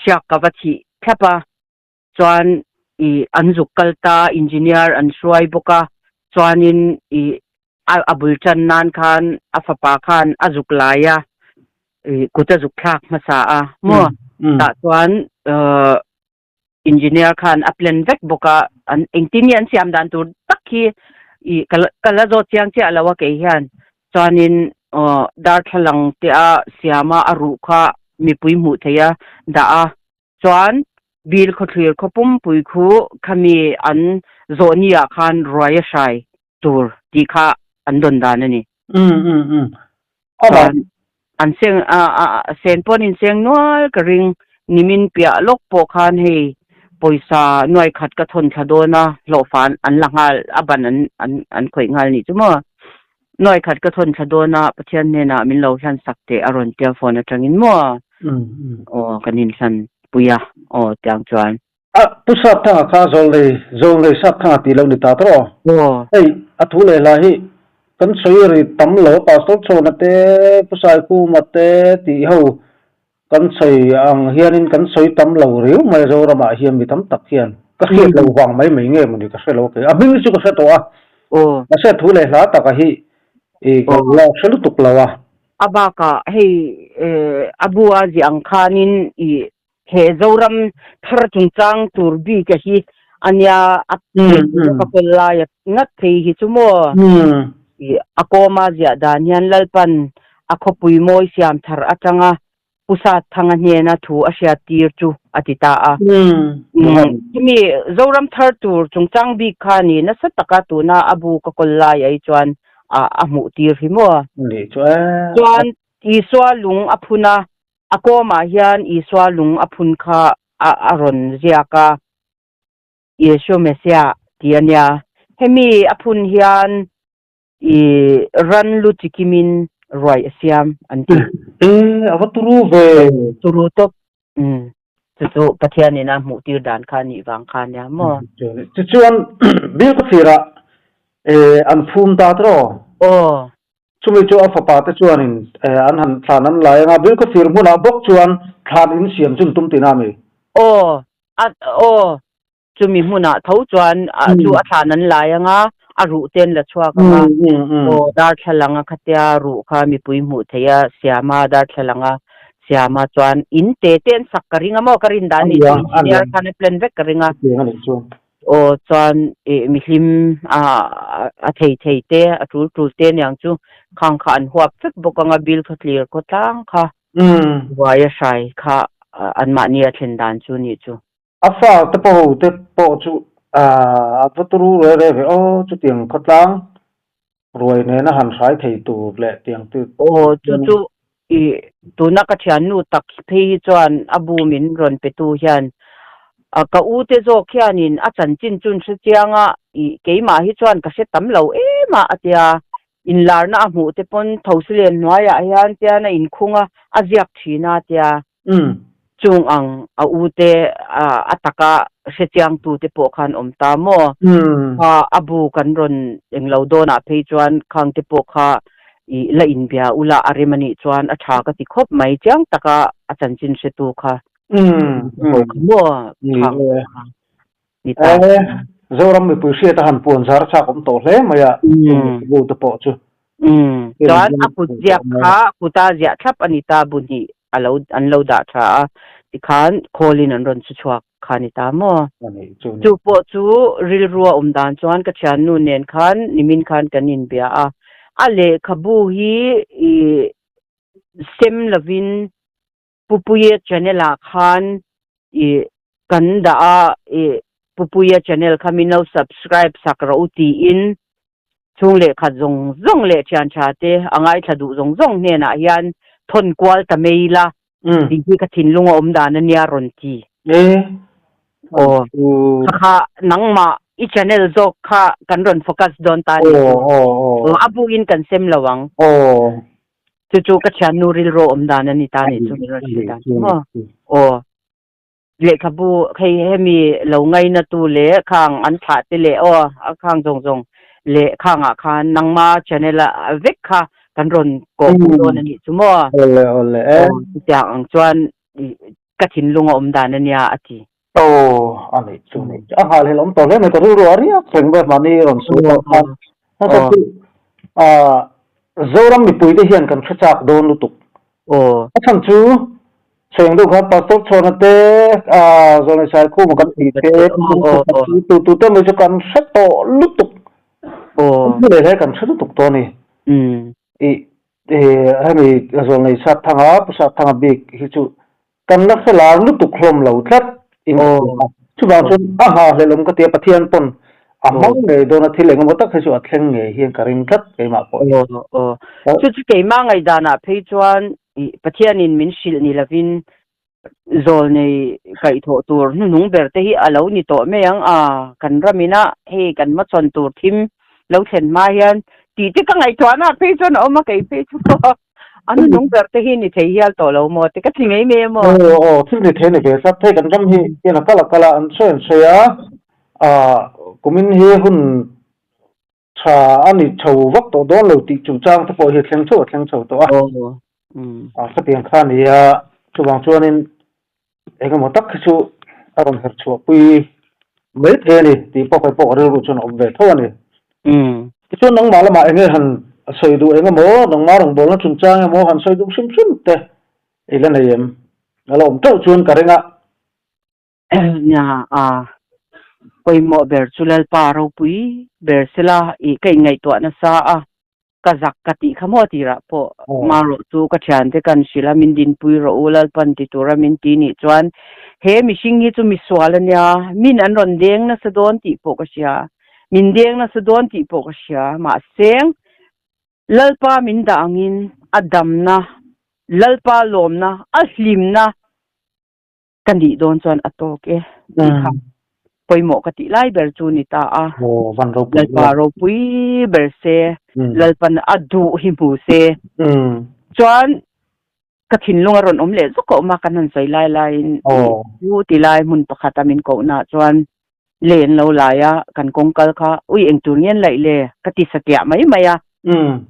hriak ka va thih thlap a, chuan ih an zuk kal ta, engineer an hruai bawk a, chuanin ih a a bul tan nan khan a fapa khan a zuk lai a, ih kut a zuk thlak hmasa a maw, tah chuan uh engineer khan a plan vek bawk a, an engtin nge an siam dan tur tak hi ih ka la ka la zawt chiang chiah lo a kei hian, chuanin uh darthlalang te a siam a a ruh kha mipui hmuh theih a dah a. Chuan Bil khawthlir khaw pumpui khu khami an zawh ni ah khan ruai a hrai tur tih kha an dawn dan a ni. Chuan an seng a sen pawh an inseng nual ka ring nimin piah lawk pawh khan hei pawisa nuai khat ka thawn thla dawn a hlawhfa an la nghal a ban an an an khawih nghal nih chu maw. Nuai khat ka thawn thla dawn a, Pathian hnenah min lo hlan sak teh a rawn tia phone atangin maw? Aw kan inhlan pui a, aw tiang chuan. A, Pu Sapthanga kha Zawlnei, Zawlnei Sapthanga tih lo ni ta tawh aw. Aw. Hei, a thu leh hla hi kan sawi ri tam lo, Pastor Chhawna te, Pu Saikhuma te tih ho Kan sawi ang hianin kan sawi tam lo riau mai Zoramah hian mi tam tak hian ka hriat lo vang mai mai nge mawni ka hre lo kei a hming hi chu ka hre tawh a mahse thu leh hla taka hi i ka la hre lutuk lo a. A bakah hei a bu a ziah ang khanin i he Zoram thar chungchang tur bik a hi ania a ka kawl lai a ngat phei hi chu maw i a kawma ziah dan hian Lalpan A khawpui mawi siam thar atanga Pu Satthanga hnena thu a hriat tir chu a ti ta a. Chumi Zoram thar tur chungchang bik kha ni nasa taka tuna a bu ka kawl lai ai chuan a hmuh tir hi maw? Chuan Isua lung a phun a, a kawmah hian Isua lung a phun kha a rawn ziak a. Yeshu Messiah ti a nia. Hemi a phun hian I ran lu chi kimin ruai a siam an ti. E, a va turu ve. Turu tawp. Umm. Chu chu Pathianin a hmuh tir dan kha nih vang kha nia maw? Tichuan Bill ka thlir ah an phum ta tawh. Aw. Chumi chu a fapa te chuanin an han thlan an lai anga Bill ka thlir hmunah bawk chuan thlan in siam chun tum tina mi? Aw. A aw. Chumi hmunah tho chuan chu a thlan an lai anga a ruh te an la chhuak anga aw darthlalang a khatia ruh kha mipui hmuh theih a siam a darthlalang a siam a chuan in te te an sak ka ring a maw ka rin dan nih chu engineer khan a plan vek ka ring a aw chuan ih mihlim a a thei thei te a tul tul te aniang chu khang kha an huap vek bawk anga bill khaw tlir khaw tlang kha buai a hrai kha anmahni a thlen dan chu nih chu. A fa te pawh ho te pawh chu a va turu re re ve aw, chutiang khawtlang ruai nena han hrai thei tur leh tiang te. Aw chu chu i tuna ka thiannu tak phei hi chuan a bu min rawn pe tu hian ka u te zawk hianin a chanchin chu an hre chiang a, i keimah hi chuan ka hre tam lo em a a tia, inlarna a hmuh te pawn Thosilen hnuaiah hian tian a inkhung a, a ziak thin a tia. Chung ang a u te a taka hrechiangtu te pawh khan awm ta maw? Kha a bu kan rawn englo dawnah phei chuan khang te pawh kha i la inbia ula a rem anih chuan a tha ka ti khawp mai chiang taka a chanchin hretu kha ho kha maw khang kha ni ta. Zoram mipui hriat a han puan zar chak awm tawh hle mai a, bu te pawh chu. Umm chuan a kut ziak kha kuta ziah thlap a ni ta bu hnih a lo an lo dah tha a tikhan call in an rawn chu chhuak kha a ni ta maw? Chu pawh chu rilru a awm dan chuan ka thiannu nen khan nimin khan kan inbia a, a lehkhabu hi ih sem lovin Pupuia channel ah khan ih kan dah a ih Pupuia channel kha min lo subscribe sak rawh u tiin chhung leh khat zawng zawng leh thian tha te a ngaithla duh zawng zawng hnenah hian thawn kual ta mai ila tih hi ka thinlung a awm dan ania rawn ti. Aw kha kha nangmah i channel zawk kha kan rawn focus dawn ta a ni chu. A buin kan sem lo ang. Chu chu ka thiannu rilru awm dan a ni ta nih chu min rawn hrilh dan chu maw. Aw. Lehkhabu hei hemi lo ngaina tu leh khang an thlah te leh aw a khang zawng zawng leh khangah khan nangma channel a vek kha kan rawn kawh hmuh dawn a nih chu maw. Awle awle e. Aw chutiang ang chuan ka thinlung a awm dan a nia a ti. Aw a nih chu nih chu a nghal hlel awm tawh hle mai ka rilru a riak reng ber mahni rawn sawi tawh khan. Hmasa chu Zoram mipui te hian kan hre chak dawn lutuk. Aw. A chhan chu Chheng deuh khan Pastor Chhawna te Zawlnei Saikhuma kan tih te tu tu te mai chu kan hre tawh lutuk. Aw. Thu leh hle kan hre lutuk tawh a ni. I hemi Zawlnei Satthanga Pu Satthanga bik hi chu kan la hre lar lutuk hlawm lo tlat in chuvang chuan a ha hlelawm ka tia Pathian pawn a hmang ngei dawn a thil engemaw tak hi chu a thleng ngei hian ka ring tlat keimah pawh hi. Aw aw chu chu keimah ngaihdanah phei chuan Pathianin min hrilh ni lovin zawlnei kaihthawh tur hnuhnung ber te hi a lo ni tawh mai ang a kan ramina hei kan hmachhawn tur thim lo thlen hma hian tih te ka ngaihtuahna phei chuan a awm a kei phei chu An nung ber te hi ni thei hial tawh lo maw ti ka ti ngei mai emaw. Aw aw thil ni thei ni ve tlat hei kan ram hi hian a kal a kal a an sawi an sawi a ah kumin hi hun tha a ni chho vak tawh dawn lo tih chungchang te pawh hi a thleng chho a thleng chho tawh a ah khatiang kha a ni a chuvang chuanin engemaw tak hi chu a rawn herh chhuah pui mai thei a ni tih pawh kei pawh ka rilru chuan a awm ve tho a ni. Tichuan nangmah lamah eng nge han sawi duh eng emaw, nangmah rawngbawlna chungchang emaw han sawi duh hrim hrim te i la nei em? A la awm teuh chuan ka ring a. Nia, a pawimawh ber chu Lalpa ropui ber sela i ka inngaihtuah nasa a. Ka zak ka tih kha maw tirah pawh marawh chu ka thiante kan hrilh a, min dinpui rawh u Lalpan ti tura min ti nih chuan he mihring hi chu misual a nia, min an rawn deng nasa dawn tih pawh ka hria, min deng nasa dawn tih pawh ka hria, mahse Lalpa min dah angin a damna, Lalpa lawmna, a hlimna, Ka nih dawn chuan a tawk e tih kha pawimawh ka tih lai ber chu ni ta a. Lalpa ropui ber se, Lalpan a duh hi hmu se. Chuan ka thinlung a rawn awm leh zuk a awm a, kan han sawi lai laiin chu ti lai hmun pakhata min kohna chuan len lo lai a, kan kawng kal kha ui eng tur nge an laih le ka ti satliah mai mai a,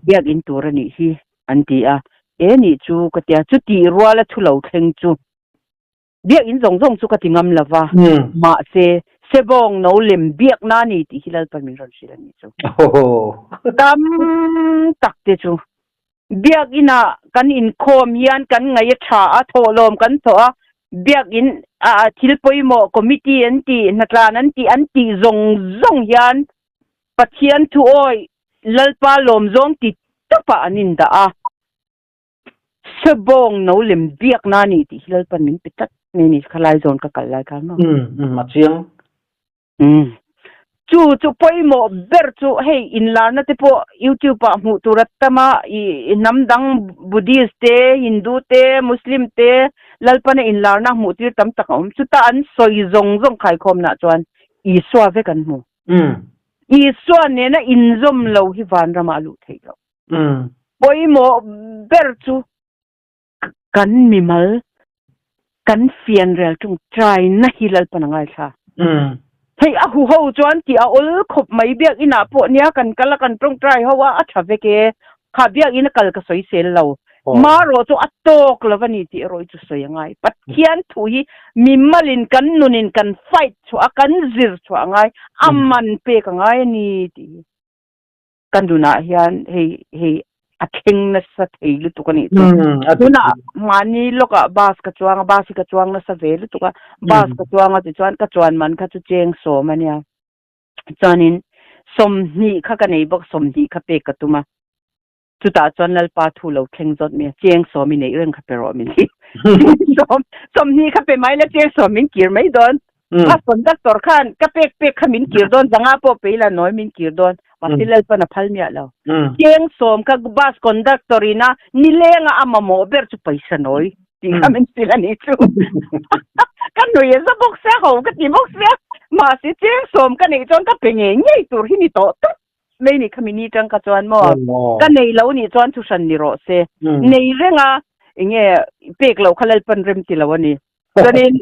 biakinn tur a nih hi an ti a, e nih chu ka tia, chutih ruala thu lo thleng chu Biakinn zawng zawng chu ka ti ngam lo va, mahse, Sebawng no lem biakna a ni tih hi Lalpa min rawn hrilh a nih chu. Tam tak te chu Biakinah kan inkhawm hian kan ngaih a tha a, thawhlawm kan thawh a, Biakin ah thil pawimawh committee an tih, hnatlan an tih, an tih zawng zawng hian Pathian thuawi Lalpa lawmzawng ti tawpah an indah a. Sebawng no lem biakna a ni tih hi Lalpan min pe tlat mai a ni, khalai zawn ka kal lai khan maw? Umm umm a chiang. Umm chu chu pawimawh ber chu hei inlarna te pawh YouTube ah hmuh tur a tam a, i hnam dang Buddhist te, Hindu te, Muslim te Lalpana inlarna hmuh tir tam tak a awm. Chuta an sawi zawng zawng khaikhawmna chuan Isua vek an hmu. Umm. Isua nena inzawm lo hi vanramah a luh theih loh. Pawimawh ber chu kan mimal, kan fianrial ṭung ṭaina hi Lalpan a ngaithla. Hei a huho chuan tih a awl khawp mai, biakinah pawh nia kan kal a, kan ṭawngṭai ho a, a ṭha vek e. Kha biakin a kal ka sawisel lo. Marawh chu a tawk lo a ni tih erawh hi chu sawi a ngai. Pathian thu hi mimalin kan nunin kan fight chhuah a, kan zir chhuah a ngai, a man pek a ngai a ni tih hi. Ka nunah hian hei hei a thleng nasa thei lutuk a nih chu. Tunah mahni lawkah bus ka chuang a, bus hi ka chuang nasa ve lutuk a, bus ka chuang a tichuan ka chuan man kha chu cheng sawm a nia. Chuanin 20 kha ka nei bawk, 20 kha pek ka tum a. Chutah chuan Lalpa thu lo thleng zawt mai a, cheng sawm i neih reng kha pe rawh min ti. Cheng 20 kha pe mai la, cheng sawm min kir mai dawn. A conductor khan ka pek pek kha min kir dawn, zanga pawh pe ila nawi min kir dawn. Mahse Lalpan a phal miah lo. Cheng sawm kha bus conductor ina nilenga a mamawh ber chu paisa nawi tih kha min hrilh a nih chu. Ka nui a za bawk sia, ho ka ti bawk sia. Mahse cheng sawm ka neih chuan ka pe ngei ngei tur hi ni tawh tawp. mai ni khami ni tang kha chuan maw ka nei lo nih chuan thu hran ni rawh se nei reng a enge pek loh kha Lalpan rem ti lo a ni. Chuanin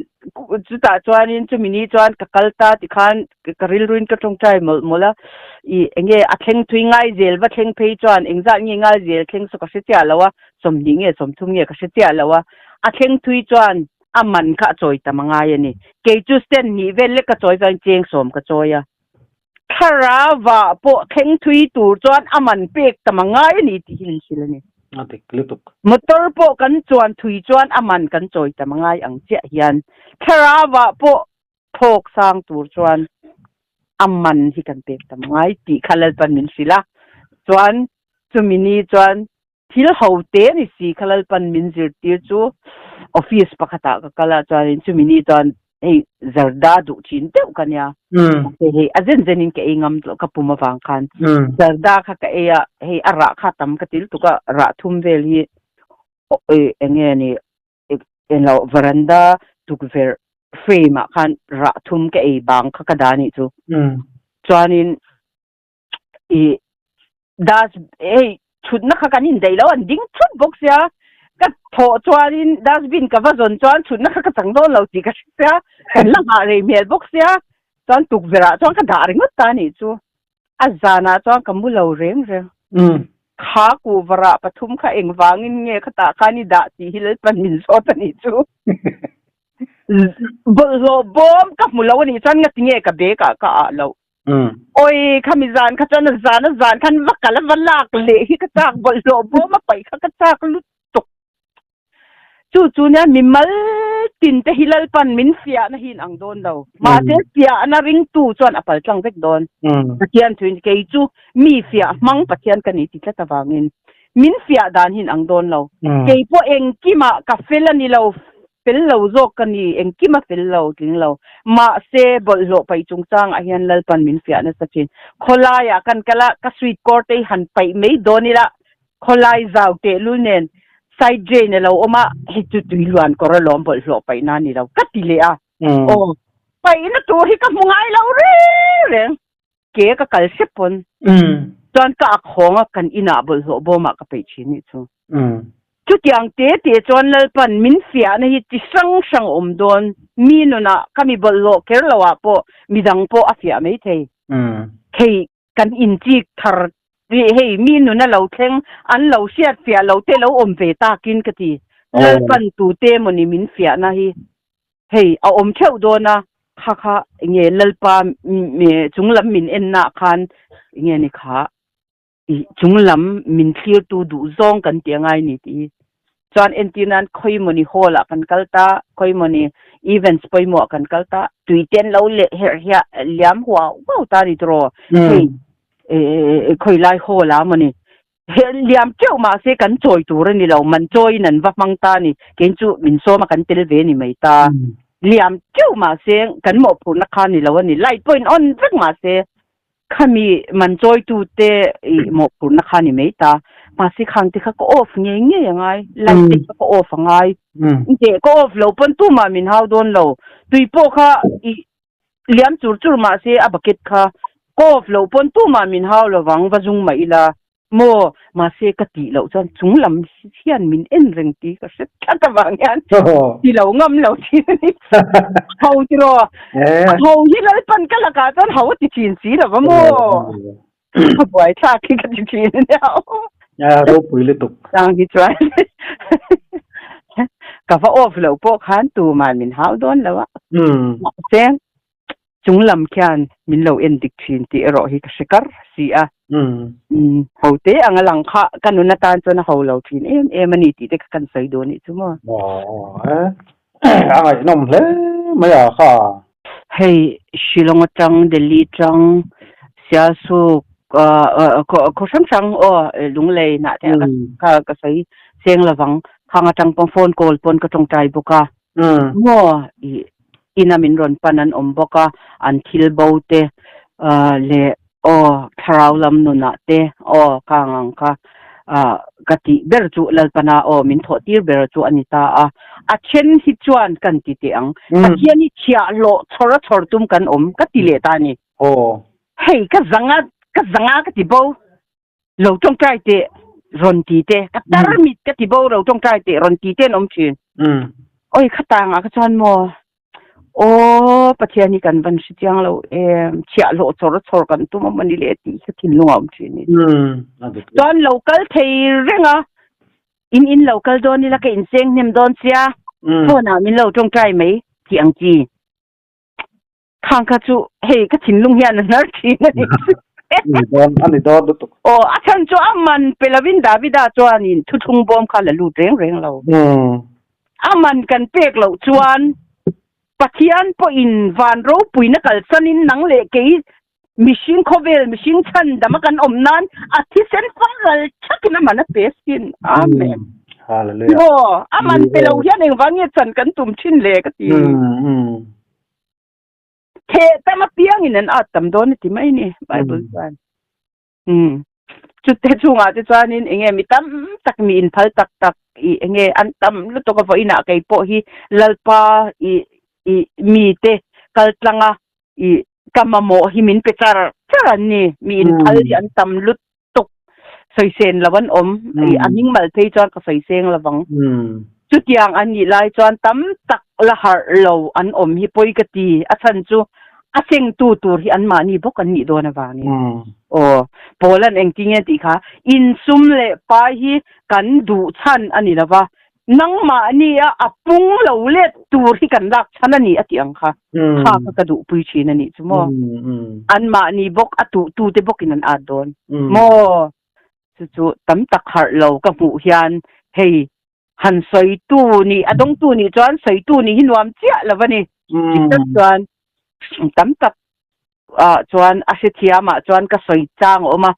chutah chuanin chumi ni chuan ka kal ta tikhan ka rilruin ka tawngtai mawlh mawlh a, i enge a thleng thui ngai zel va thleng phei chuan engzat nge ngai zel thleng saw ka hre chiah lo a, 20 nge 30 nge ka hre chiah lo a, a thleng thui chuan a man kha a chawi tam a ngai a ni. Kei chu stand hnih vel lek ka chawi chuan cheng sawm ka chawi a. Thlarau pawh thleng thui tur chuan a man pek tam a ngai a ni tih hi min hrilh a ni. A dik lutuk. Motor pawh kan chuan thui chuan a man kan chawi tam a ngai ang chiah hian thlarau pawh thawk sang tur chuan a man hi kan pek tam a ngai tih kha Lalpan min hrilh a. Chuan chumi ni chuan Thil ho te ni si kha Lalpan min zirtir chu office pakhatah ka kal a chuanin chumi ni chuan hei zarda duh thin deuh ka nia. Mahse hei a zen zenin ka ei ngam tawh ka pum avang khan zarda kha ka ei a hei a rah kha tam ka til tuk a rah thum vel hi eng nge ni englo veranda tukverh frame ah khan rah thum ka ei bang kha ka dah nih chu. Chuanin i dust hei chhutna kha kan indaih lo an ding thut bawk sia ka thawh chuanin dustbin ka va zawn chuan chhutna kha ka chang dawn lo tih ka hre sia kan la nghah rei hmel bawk sia chuan tukverh ah chuan ka dah ringawt ta anih chu a zanah chuan ka mu lo reng reng kha kuhva rah pathum kha engvangin nge khatah khan i dah tih hi Lalpan min zawt anih chu bawlhhlawh bawm ka hmu lo anih chuan ngati nge ka bag ah ka ah loh Oi khami zan kha chuan a zan a zan khan va kal a va lak leh hi ka chak bawlhhlawh bawm a paih kha ka chak lutuk. Chu chu nia mimal tin te hi Lalpan min fiahna hi in ang dawn lo. Mahse fiahna ringtu chuan a pal tlang vek dawn. Pathian thuin kei chu mi fiah hmang Pathian ka ni ti tlat avangin min fiah dan hi in ang dawn lo. Kei pawh engkimah ka fel a ni lo Fel lo zawk ka ni, engkim a fel lo, tling lo. Mahse, bawlhhlawh paih chungchangah hian Lalpan min fiah nasa thin. Khawlaiah kan kal a, ka sweet kawr te hi han paih mai dawn ila, khawlai zau tehlul nen side drain a lo awm a, hei chu tui luan kawr alawm bawlhhlawh paihna a ni lo ka ti leh a. Aw, paihna tur hi ka hmu ngai lo reng reng. Ke ka kal hrep pawn chuan ka ak hawng a, kan inah bawlhhlawh bawmah ka peih thin nih chu. Chutiang te te chuan Lalpan min fiahna hi chi hrang hrang awm dawn, mi nunah ka mi bawlhhlawh kher lo ah pawh midang pawh a fiah mai thei. Hei kan inchik thar hei mi nuna lo thleng an lo hriat fiah lo te lo awm ve takin ka ti. Lalpan tute mawni min fiahna hi Hei, a awm theuh dawn a, kha kha enge Lalpa chunglam min enna ah khan enge ni kha i chunglam min thlirtu duh zawng kan ti angai ni tih hi. Chuan entir nan khawi mawni hall ah kan kal ta, khawi mawni events pawimawh ah kan kal ta, tui te an lo leh herh hiah liam huau huau ta ni tiraw, hei khawi lai hall ah mawni Liam teuh mahse kan chawi tur a ni lo, man chawiin an va hmang ta a ni. Kein chu min sawm a kan tel ve ni mai ta. Liam teuh mahse kan mawhphurhna kha ni lo a ni. Light pawhin on vek mahse khami man chawitute i mawhphurhna kha ni mai ta. Mahse khang te kha ka off ngei ngei a ngai, light te kha ka off a ngai. Teh ka off lo pawn tumah min hau dawn lo. Tui pawh kha i Liam chur chur mahse a bucket kha ka off loh pawn tumah min hau lovang va zung mah ila maw mahse ka tih loh chuan chung lam hian min en reng tih ka hre tlat avang hian ti lo ngam lo thin a ni. Ho tiraw a ho hi Lalpan ka lakah chuan ho a ti thin si lova maw a buaithlak hi ka ti thin a nia aw. Ropui lutuk. Chang hi chuan ka va off loh pawh khan tuman min hau dawn lo a. Mahse chung lam khian min lo en dik thin tih erawh hi ka hre kar si a. Ho te anga lang kha ka nun atan chuan a ho lo thin em em a ni tih te kha kan sawi dawn nih chu maw. A ngaihnawm hle mai a kha. Hei Shillong atang Delhi atang Sialsuk khaw hrang hrang aw Lunglei hnah te kha ka sawi seng lovang khang atang pawh phone call pawn ka tawngtai bawk a maw ih ina min rawn pan an awm bawk a an thil bo te leh aw thlarau lam nunah te aw khang ang kha ah ka tih ber chu Lalpana aw min thawh tir ber chu a ni ta a, a then hi chuan kan ti teh ang Pathian hi chhiahhlawh chhawr a chhawr tum kan awm ka ti leh ta a ni. Aw. Hei ka zanga. Ka zanga ka ti bo lo tawngtai teh rawn ti te ka tarmit ka ti bo lo tawngtai teh rawn ti te an awm thin. Oi khatangah kha chuan maw aw Pathian hi kan van hre chiang lo em chhiahhlawh chawr chawr kan tum a mawni le tih kha thinlung a awm thin ni. Chuan lo kal thei reng a in in lo kal dawn ila ka inseng hnem dawn sia phone ah min lo tawngtai mai tih ang chi. Khang kha chu hei ka thinlung hian a hnar thin a ni. Ani dawn ani dawn lutuk. Aw a chhan chu a man pe lovin Davida chuanin thuthlung bawm kha la lut reng reng lo. A man kan pek loh chuan Pathian pawhin van ropuina kalsanin nang leh kei mihring khawvel mihring chhan dama kan awm nan a thisen fang ral thakin a man a pe sin. Amen. Hallelujah. Aw a man pe lo hian engvang nge chan kan tum thin le ka ti. Theh tam apiangin an at tam dawn a ti mai ni Bible chuan. Umm chute chungah te chuanin enge mi tam tak mi inphal tak tak i enge an tam lutuk a vawiinah kei pawh hi Lalpa i i mite kaltlanga i ka mamawh hi min pe char char an ni. Mi inphal hi an tam lutuk sawisên lo an awm i a hming mal phei chuan ka sawiseng lovang. Chutiang an nih lai chuan tam tak la harh lo an awm hi pawi ka ti. A chhan chu a sengtu tur hi anmahni bawk an nih dawn avangin. Aw, Paula'n engtin nge tih kha, insum leh pai hi kan duh chhan a ni lo va, nangmahnia a pung lo let tur hi kan lak chhan a ni a tih ang kha. Kha kha ka duhpui thin a nih chu maw. Anmahni bawk a tuhtute bawkin an at dawn maw. Chu chu tam tak harh lo ka hmuh hian hei han sawitu nih a dawngtu nih chuan sawitu nih hi nuam chiah lo a ni. Tiktak chuan tam tak ah chuan a hrethiam ah chuan ka sawi chang a awm a,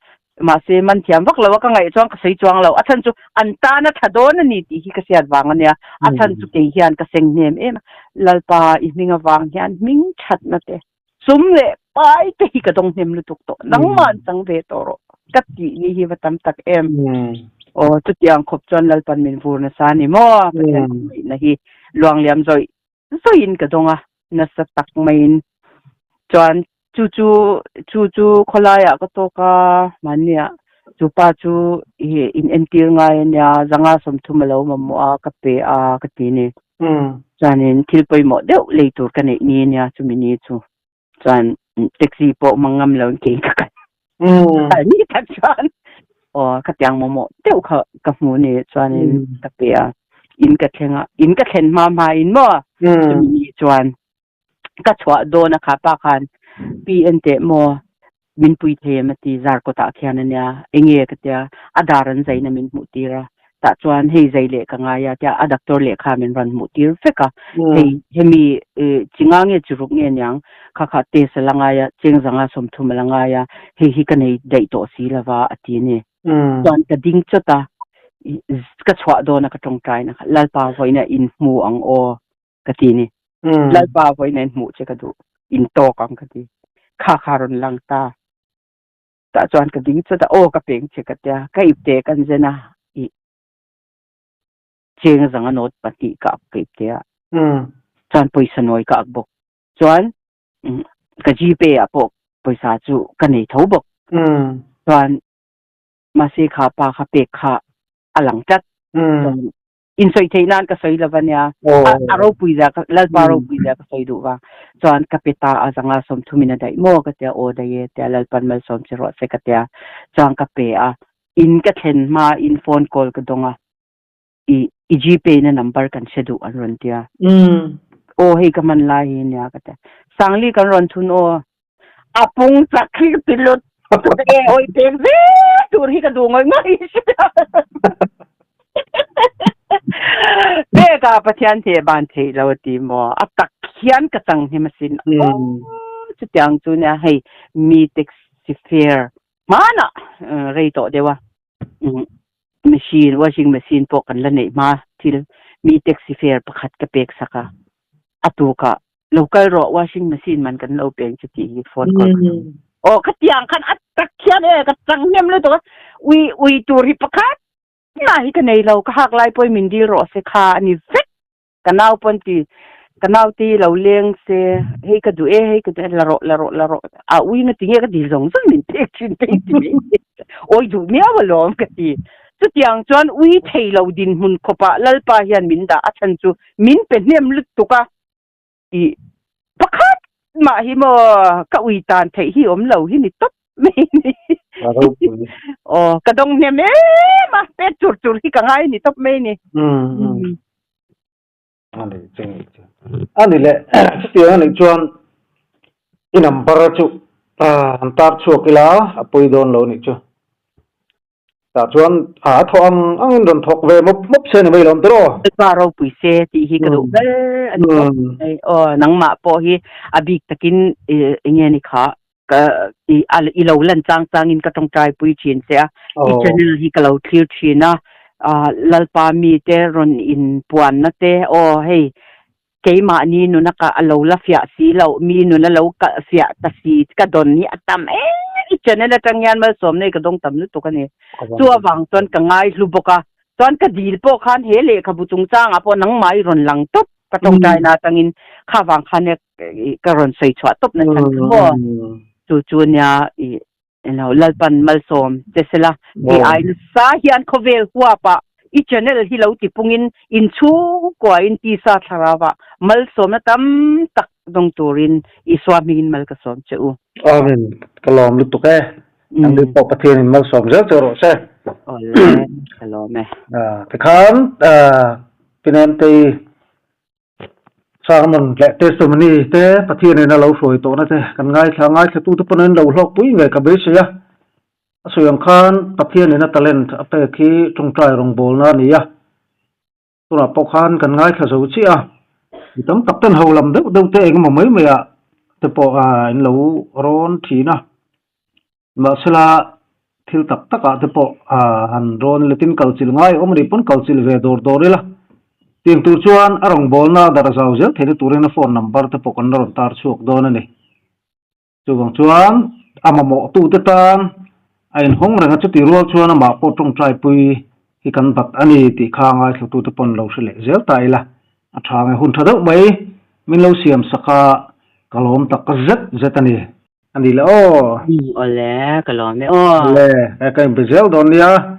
mahse man thiam vak lo a ka ngaih chuan ka sawi chuang lo. A chhan chu an tan a tha dawn a ni tih hi ka hriat vang a nia. A chhan chu kei hian ka seng hnem em a, Lalpa i hming avang hian hming thatna te Sum leh pai te hi ka dawng hnem lutuk tawh. Nangmah an chang ve tawh rawh. Ka tih ni hi va tam tak em. Aw chutiang khawp chuan Lalpan min vur nasa a ni maw? Pathian khawngaihna hi luangliam zawih zawihin ka dawng a, nasa tak maiin. Chuan chu chu chu chu khawlaiah ka tawk a, mahniah chu pa chu i in entir ngai a nia, zanga 30 a lo mamawh a, ka pe a ka ti ni. Chuanin thil pawimawh deuh lei tur ka neih ni ania chumi ni chu. Chuan taxi pawh hmang ngam lo in kei ka kal. Kal ni tak chuan aw khatiang mamawh deuh kha ka hmu ni chuanin ka pe a. In ka thleng a, in ka thlen hma hma in maw chumi ni chuan ka chhuah dawn a kha pa khan pi en teh maw min pui thei em a ti zar kawtah khian ania enge ka tia a dar an zaina min hmuh tir a tah chuan hei zai leh ka ngai a tia a doctor lehkha min rawn hmuh tir vek a hei hemi chinga nge churuk nge niang kha kha test a la ngai a cheng zanga 30 a la ngai a hei hi ka nei daih tawh si lova a ti a ni chuan ka ding chawt a ka chhuah dawn a ka tawngtai na kha Lalpa vawiin a inhmu ang aw ka ti ni. Lalpa vawiin in hmuh che ka duh, in tawk ang ka ti. Kha kha rawn lang ta. Tah chuan ka ding chawt a, aw ka peng che ka tia, ka ipte kan zen a, i cheng zanga note pahnih ka ak ka ipte a. Chuan pawisa nawi ka ak bawk. Chuan ka Gpay ah pawh pawisa chu ka nei tho bawk. Chuan mahse kha pa kha pek kha a lang tlat. Chuan in sawi theih nan ka sawi lova nia a ropui zia ka lalpa ropui zia ka sawi duh vang chuan ka pe ta a zanga 30 in a daih maw ka tia aw daih e tia lalpan malsawm che rawh se ka tia chuan ka pe a in ka thlen hma in phone call ka dawng a i i gpay na number kan hre duh an rawn tia aw hei ka hman lai hi nia ka tia sangli kan rawn thun aw A pung chak hi ka ti lut e oi pek zel tur hi ka duh ngawih ngawih pek a Pathian the ban theih lo a ti maw a tak hian ka chang hnem asin chutiang chu nia hei mi taxi fare hmanah rei tawh deuh a machine washing machine pawh kan la neih hma thil mi taxi fare pakhat ka pek sak a a tukah lo kal rawh washing machine man kan lo peng chu tih hi phone call aw khatiang khan a tak khian e ka chang hnem lutuk a ui ui tur hi pakhat na hi ka nei lo ka hak lai pawhin min dil rawh se kha a ni vek ka nau pawn ti. Ka naute hi lo leng se, hei ka duh e, hei ka duh e, la rawh, la rawh, la rawh. A ui nga tinge ka dil zawng zawng min pek thin te hi ti mai ni. Awi duh miau alawm ka ti. Chutiang chuan ui thei lo dinhmun khawpah Lalpa hian min dah a chhan chu min pe hnem lutuk a tih pakhat mah hi maw ka ui tan theih hi awm lo hi ni tawp mai ni. A ropui. Aw ka dawng hnem em a, pek tur tur hi ka ngai ni tawp mai ni. Ani chu ni chu. Ani leh chutiang anih chuan i number chu han tar chhuak ila a pawi dawn lo anih chu. Tah chuan a thawh ang angin rawn thawk ve mawp mawp se ni mai lawm tiraw? Lalpa ropui se tih hi ka duh ber a ni tawp mai. Aw nangmah pawh hi a bik takin enge ni kha ka i i lo lan chang changin ka tawngtai pui thin che a i channel hi ka lo thlir thin a Lalpa mi te rawn in puanna te aw hei keimahni nuna ka a lo la fiah si loh mi nuna lo ka fiah ta si ka dawn hi a tam em i channel atang hian malsawmna hi ka dawng tam lutuk a ni chu avang chuan ka ngai hlu bawk a chuan ka dil pawh khan he lehkhabu chungchangah pawh nangmah i rawn lang tawp ka tawngtai na atangin kha vang khan ka rawn sawi chhuah tawp na chhan chu maw chu chu nia i lo lalpan malsawm che sela ti ai nasa hian khawvel huapa i channel hi lo ti pungin in chhungkua in tisa thlarava malsawmna tam tak dawng turin Isua hmingin mal ka sawm che u. Amen. Ka lawm lutuk e. Ang din pawh Pathian in malsawm zel che rawh se. Awle, ka lawm e. Tikhan Pinemtei Sermon leh testimony te Pathian in a lo hruai tawhna te kan ngaithla ngaithla tute pawn an lo hlawkpui ngei ka beisei a. A sawi ang khan Pathian in a talent a pek hi tawngtai rawngbawlna a ni a. Tunah pawh khan kan ngaithla zo chiah a, mi tam tak ten ho lam deuh deuh te engemaw mai mai ah te pawh an lo rawn thin a. Mahsela thil tak tak ah te pawh han rawn ila tin kal chilh ngai awm a nih pawn kal chilh ve dawr dawr ila. Tiang tur chuan a rawngbawlna darh zau zel theihna turin a phone number te pawh kan la rawn tar chhuak dawn a ni. Chuvang chuan a mamawh tute tan a inhawng reng a, chuti rual chuan amah pawh tawngtaipui hi kan bat a ni tih kha ngaithlatute pawn lo hre leh zel ta ila a tha nge hun tha deuh mai min lo siam sak a, ka lawm tak zet zet a ni. A ni le aw. Awle, ka lawm e aw. Awle, ka inbe zel dawn nia.